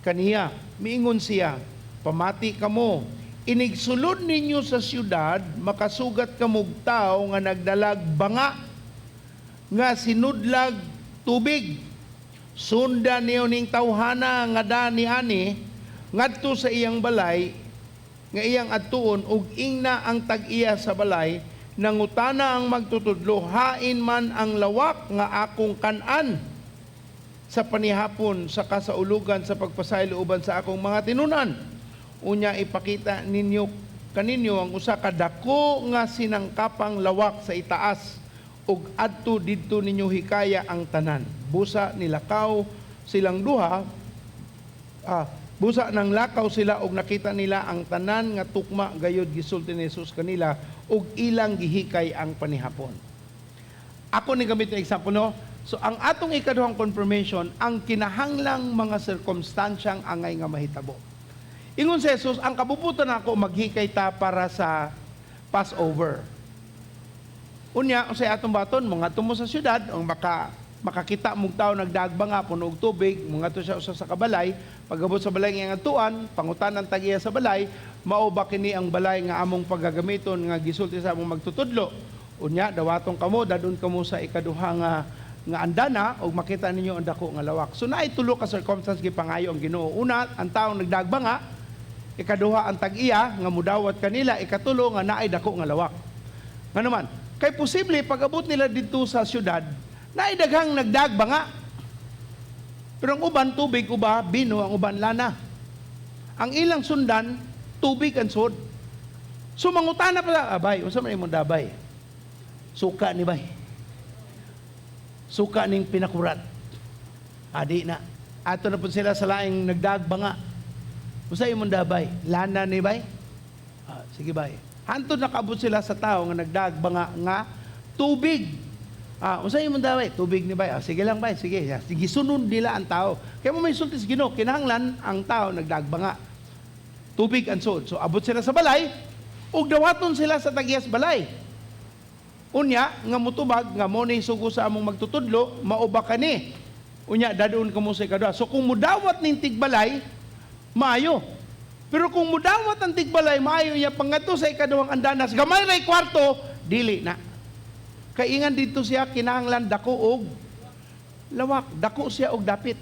kaniya. Miingon siya, "Pamati kamo, inigsulod ninyo sa syudad, makasugat kamog tawo nga nagdalag banga nga sinudlag tubig. Sundan niyo ning tawhana nga dani ani ngadto sa iyang balay nga iyang adtuon ug ingna ang tag-iya sa balay, nangutana ang magtutudlo, hain man ang lawak nga akong kan-an sa panihapon sa kasaulugan sa pagpasaylo uban sa akong mga tinunan. Unya ipakita ninyo kaninyo ang usa ka dako nga sinangkapang lawak sa itaas ug adto didto ninyo hikaya ang tanan." Busa nilakaw silang duha, busa nang lakaw sila og nakita nila ang tanan nga tukma gayud gisulti ni Jesus kanila ug ilang gihikay ang panihapon. Ako ni gamit ng example no. So ang atong ikaduhang confirmation, ang kinahanglang mga sirkumstansyang angay nga mahitabo. Ingon si Jesus, ang kabubuton nako maghikay ta para sa Passover. Unya, unsay atong baton, mga tumo sa syudad, ang Makakita mong tao nagdagbanga puno og tubig, mungadto siya usa sa kabalay, pagabot sa balay nga ngatuan, pangutanan tag-iya sa balay, mao ba kini ang balay nga among paggagamiton nga gisulti sa among magtutudlo? Unya dawaton kamo, dadon kamo sa ikaduha nga andana ug makita ninyo ang dako nga lawak. So naay tulo ka circumstance gipangayo ang Ginoo. Una, ang taong nagdagbanga, ikaduha, ang tag-iya nga mudawat kanila, ikatulo, nga naay dako nga lawak. Ngano man, kay posible pag-abot nila didto sa syudad, naay daghang nagdagbanga. Pero ang uban tubig, uba bino, ang uban lana. Ang ilang sundan, tubig ang sud. So mangutana pa, "Abay, unsa man imong dabay?" "Suka ni, bay. Suka ning pinakurat." "Adi na." Ato na po sila sa laing nagdagbanga. "Unsa imong dabay?" "Lana ni, bay." "Ah, sige, bay." Hantod nakaabot sila sa tao nga nagdagbanga nga tubig. "Ah, unsa imong dabay?" "Tubig ni, bay." "Ah, sige lang, bay, sige." Sige, sunod nila ang tao. Kaya mo may sulti sa Ginoo, kinahanglan ang tao nagdagbanga. Tubig ang suod. So abot sila sa balay, ug dawaton sila sa tag-iyas balay. Unya nga mutubag nga mo ni sugo sa among magtutudlo, mao ba kani? Unya dadon kamo sa ikaduha. So kung mudawat ning tigbalay, maayo. Pero kung mudawat ang tigbalay, maayo niya pangadto sa ikaduhang andanas, gamay ray kwarto, dili na. Kay ingan dito siya, kinahanglan dako og lawak, dako siya og dapit.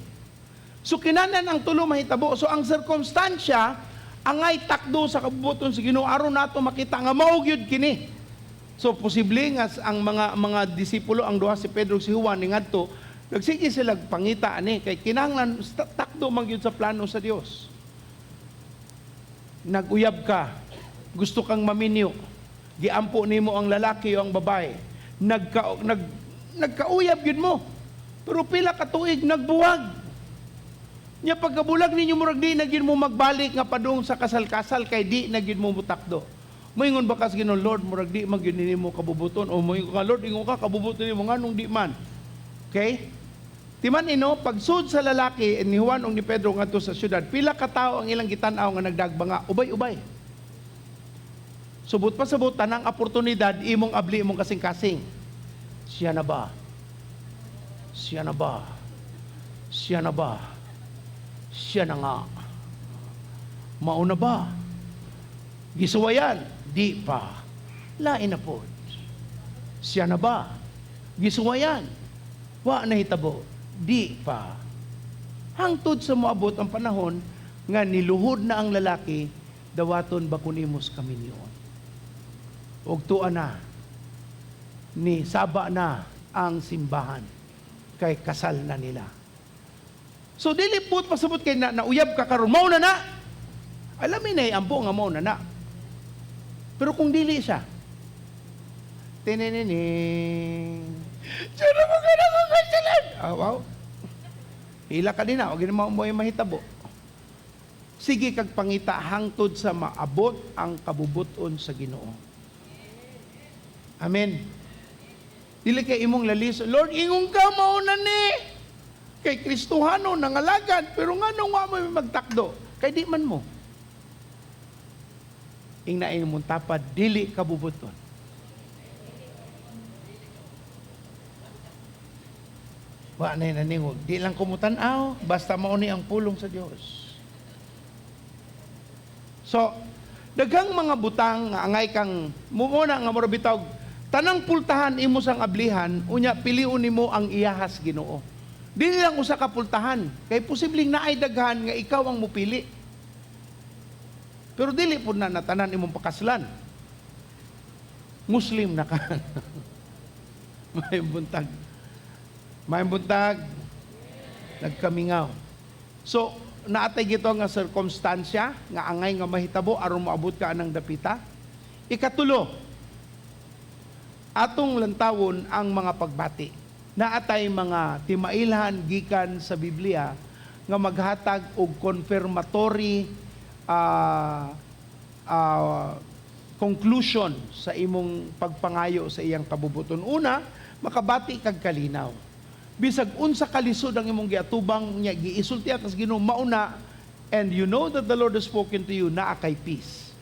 So kinahanglan ang tulo mahitabo. So ang sirkumstansya angay takdo sa kabubuton sa Ginoo aron nato makita nga mao gyud kini. So posible nga ang mga disipulo, ang duha, si Pedro, si Juan, ni ngadto, nagsige sila pangita ani kay kinahanglan takdo man gyud sa plano sa Dios. Nag-uyab ka, gusto kang maminyo, giampo nimo ang lalaki o ang babae, nagkauyab gyud mo. Pero pila ka tuig nagbuwag. Nya pagkabulag ninyo, murag di na gyud mo magbalik nga padung sa kasal-kasal kay di na gyud mo mutakdo. Moingon ba kas Ginoo, "Lord, murag di man gyud nimo kabubuton," o moingon ka, "Lord, ingon ka kabubuton nimo, nganong di man?" Okay? Timan ino, pagsud sa lalaki ni Juan ug ni Pedro ngadto sa syudad, pila ka tawo ang ilang gitan-aw nga nagdagbanga? Ubay-ubay. Subot pa sabot, tanang oportunidad imong abli imong kasing-kasing. "Siya na ba? Siya na ba? Siya na ba? Siya na nga. Mauna ba? Gisuwayan? Di pa. Lain na po. Siya na ba? Gisuwayan? Wa na hitabo? Di pa." Hangtod sa moabot ang panahon nga niluhod na ang lalaki, "Dawaton ba ko nimo sa kaminyoon?" Ug tua na, ni saba na ang simbahan kay kasal na nila. So dili put pasabot kay na nauyab ka karon, mao na na. Alamin na ampo nga mao na na. Pero kung dili siya, tininining. Sino mo ka na kakasalan? Ah, wow. Hila ka din na, o ginawa mo yung mahitabo. Sige kag pangita hangtod sa maabot ang kabubuton sa Ginoo. Amen. Dili kay imong lalis, "Lord, ingon ka mao na ni." Kay Kristohano nangalagad, pero nganong wa mo magtakdo? Kay di man mo. Ingna imong tapad, dili kabubuton. Wa na naningog. Di lang kumutan-aw, basta mao ni ang pulong sa Dios. So, daghang mga butang nga angay kang mumuna nga mura bitaw tanang pultahan imo sang ablihan, unya piliun nimo ang iyahas Ginoo. Dili lang usa ka pultahan, kay posibleng naay daghan nga ikaw ang mupili. Pero dili pud na natanan imong pakaslan. Muslim na ka. Maayong buntag. Maayong buntag. Nagkamingaw. So, naatay gito nga sirkumstansya nga angay nga mahitabo aron moabot ka anang dapita. Ikatulo, atong lantawon ang mga pagbati. Naatay mga timailhan gikan sa Biblia nga maghatag og confirmatory conclusion sa imong pagpangayo sa iyang kabubuton. Una, makabati kag kalinaw. Bisag unsa kalisod ang imong giatubang nya giisulti kas Ginoo mauna, and you know that the Lord has spoken to you, naa kay peace.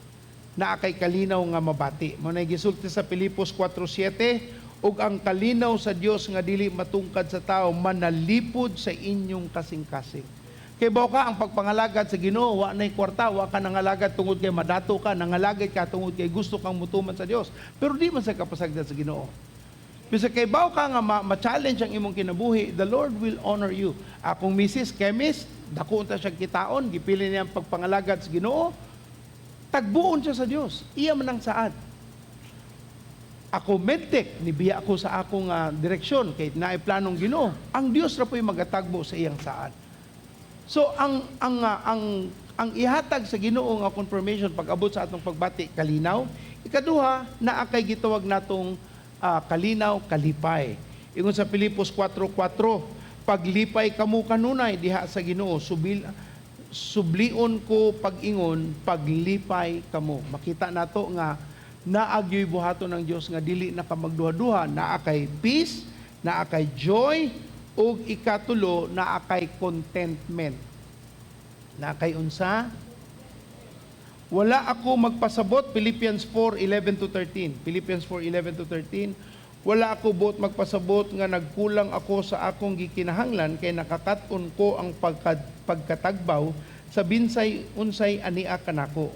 Naa kay kalinaw nga mabati. Mo na gisulti sa Filipos 4:7, Ug ang kalinaw sa Dios nga dili matungkad sa tao manalipod sa inyong kasing-kasing. Kay bawo ka ang pagpangalagad sa Ginoo, wa nay kwarta, wa ka nangalagad tungod kay madato ka, nangalagad ka tungod kay gusto kang mutuman sa Dios. Pero di man sa kapasagdan sa Ginoo. Bisag kay bawo ka nga ma-challenge ang imong kinabuhi, the Lord will honor you. Akong misis, chemist, dako unta siya kitaon, gipili niya ang pagpangalagad sa Ginoo, tagbuon siya sa Dios. Iya man ang saad. Ako medtech, nibiya ako sa akong direksyon kay naay planong Ginoo. Ang Dios ra po'y magatagbo sa iyang saad. So ang ihatag sa Ginoo nga confirmation pag-abot sa atong pagbati kalinaw. Ikaduha, naa kay gitawag natong kalinaw kalipay. Ingon sa Pilipos 4:4, paglipay kamo kanunay diha sa Ginoo, sublion ko pag-ingon, paglipay kamo. Makita nato nga naagyoy buhaton ng Dios nga dili na ka magduha-duha, naa kay peace, naa kay joy, ug ikatulo naa kay contentment. Naa kay unsa? Wala ako magpasabot, Philippians 4:11 to 13. Philippians 4:11 to 13. Wala ako buot magpasabot nga nagkulang ako sa akong gikinahanglan kay nakakat-on ko ang pagkatagbaw sa binsay unsay ania kanako.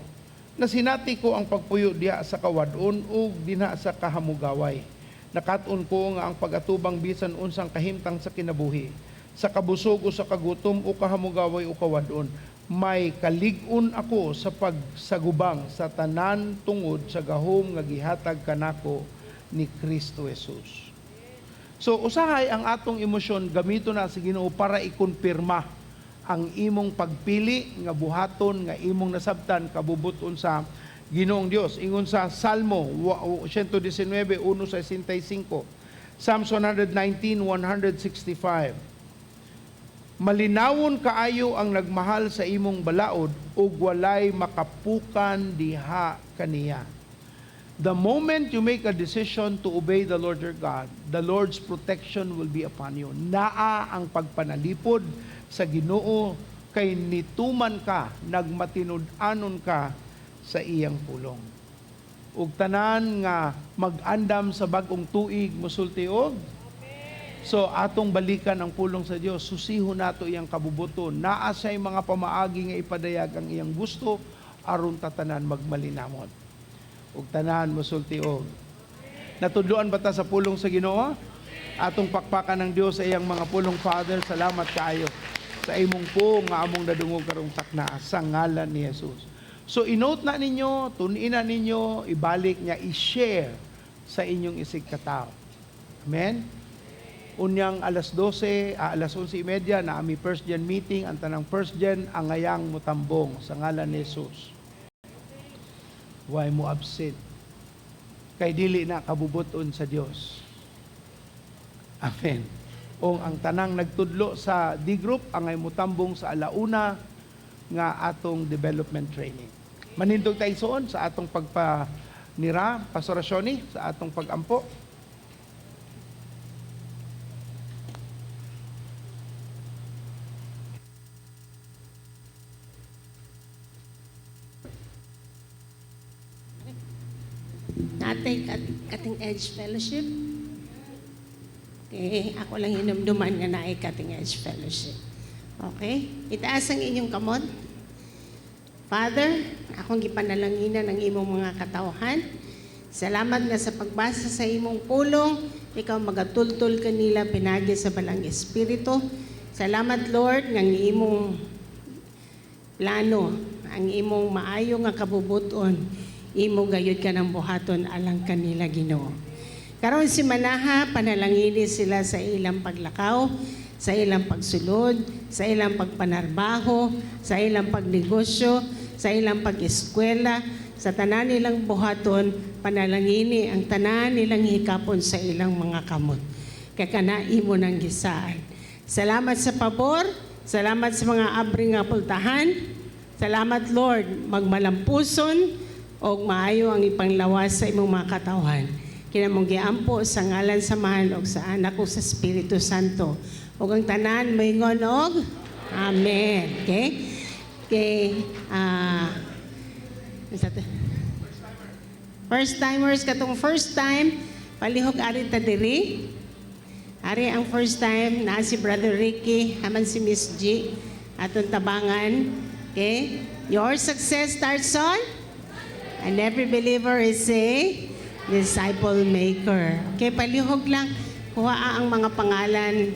Nasinati ko ang pagpuyo diha sa kawadon ug dinha sa kahamugaway. Nakat-on ko nga ang pag-atubang bisan unsang kahimtang sa kinabuhi, sa kabusog o sa kagutom o kahamugaway o kawadon. May kalig-on ako sa pagsagubang sa tanan tungod sa gahom nga gihatag kanako ni Kristo Jesus. So usahay ang atong emosyon gamito na sa Ginoo para ikumpirma ang imong pagpili nga buhaton nga imong nasabtan kabubuton sa Ginoong Dios. Ingon sa Salmo 119, 165, Psalms 119, 165. Malinawon kaayo ang nagmahal sa imong balaod ug walay makapukan diha kaniya. The moment you make a decision to obey the Lord your God, the Lord's protection will be upon you. Naa ang pagpanalipod sa Ginoo kay nituman ka, nagmatinud-anon ka sa iyang pulong. Ug tanan nga mag-andam sa bag-ong tuig mosulti og. So atong balikan ang pulong sa Dios, susihon nato iyang kabubuton. Naa siya'y mga pamaagi nga ipadayag ang iyang gusto aron tatanan magmalinamot. Ug tanan mosulti og. Natudloan ba ta sa pulong sa Ginoo? Atong pakpakan ng Dios sa iyang mga pulong. Father, salamat kaayo sa imong pulong nga among nadungog karong takna sa ngalan ni Jesus. So inote na ninyo, tunin na ninyo, ibalik niya, i-share sa inyong isig katao. Amen? Unyang alas 12, alas 11:30 na ami first gen meeting, ang tanang first gen angayang mutambong sa ngalan ni Jesus. Why mo absent? Kay dili na kabubuton sa Dios. Amen. O ang tanang nagtudlo sa D group angay mutambong sa alauna nga atong development training. Manindog tayo soon sa atong pagpanira, Pastor Shoni, sa atong pagampo. Natay Cutting Edge Fellowship. Okay, ako lang hinumduman nga naay Cutting Edge Fellowship. Okay, itaas ang inyong kamot. Father, akong gipanalanginan ang imong mga katawhan. Salamat nga sa pagbasa sa imong pulong, ikaw magatultol kanila pinagi sa balang Espiritu. Salamat Lord nga ang imong plano, ang imong maayo nga kabubuton, imo gayud ka ng buhaton alang kanila Ginoo. Karon si Manaha, panalangini sila sa ilang paglakaw, sa ilang pagsulod, sa ilang pagpanarbaho, sa ilang pagnegosyo, sa ilang pag-eskwela, sa tanan nilang buhaton, panalangini ang tanan nilang hikapon sa ilang mga kamot. Kay kana imo nang gisaan. Salamat sa pabor, salamat sa mga abri nga pultahan. Salamat Lord, magmalampuson og maayo ang ipanglawas sa imong mga katawhan. Kinamong giampo sa ngalan sa Amahan og sa Anak ug sa Espiritu Santo. Ug ang tanan moingon og Amen. Okay? Okay. First timers katong first time Palihog ari ta diri. Ari ang first time na si Brother Ricky, haman si Miss G, atong tabangan. Okay? Your success starts on and every believer is a disciple maker. Okay, palihog lang. Kuha ang mga pangalan.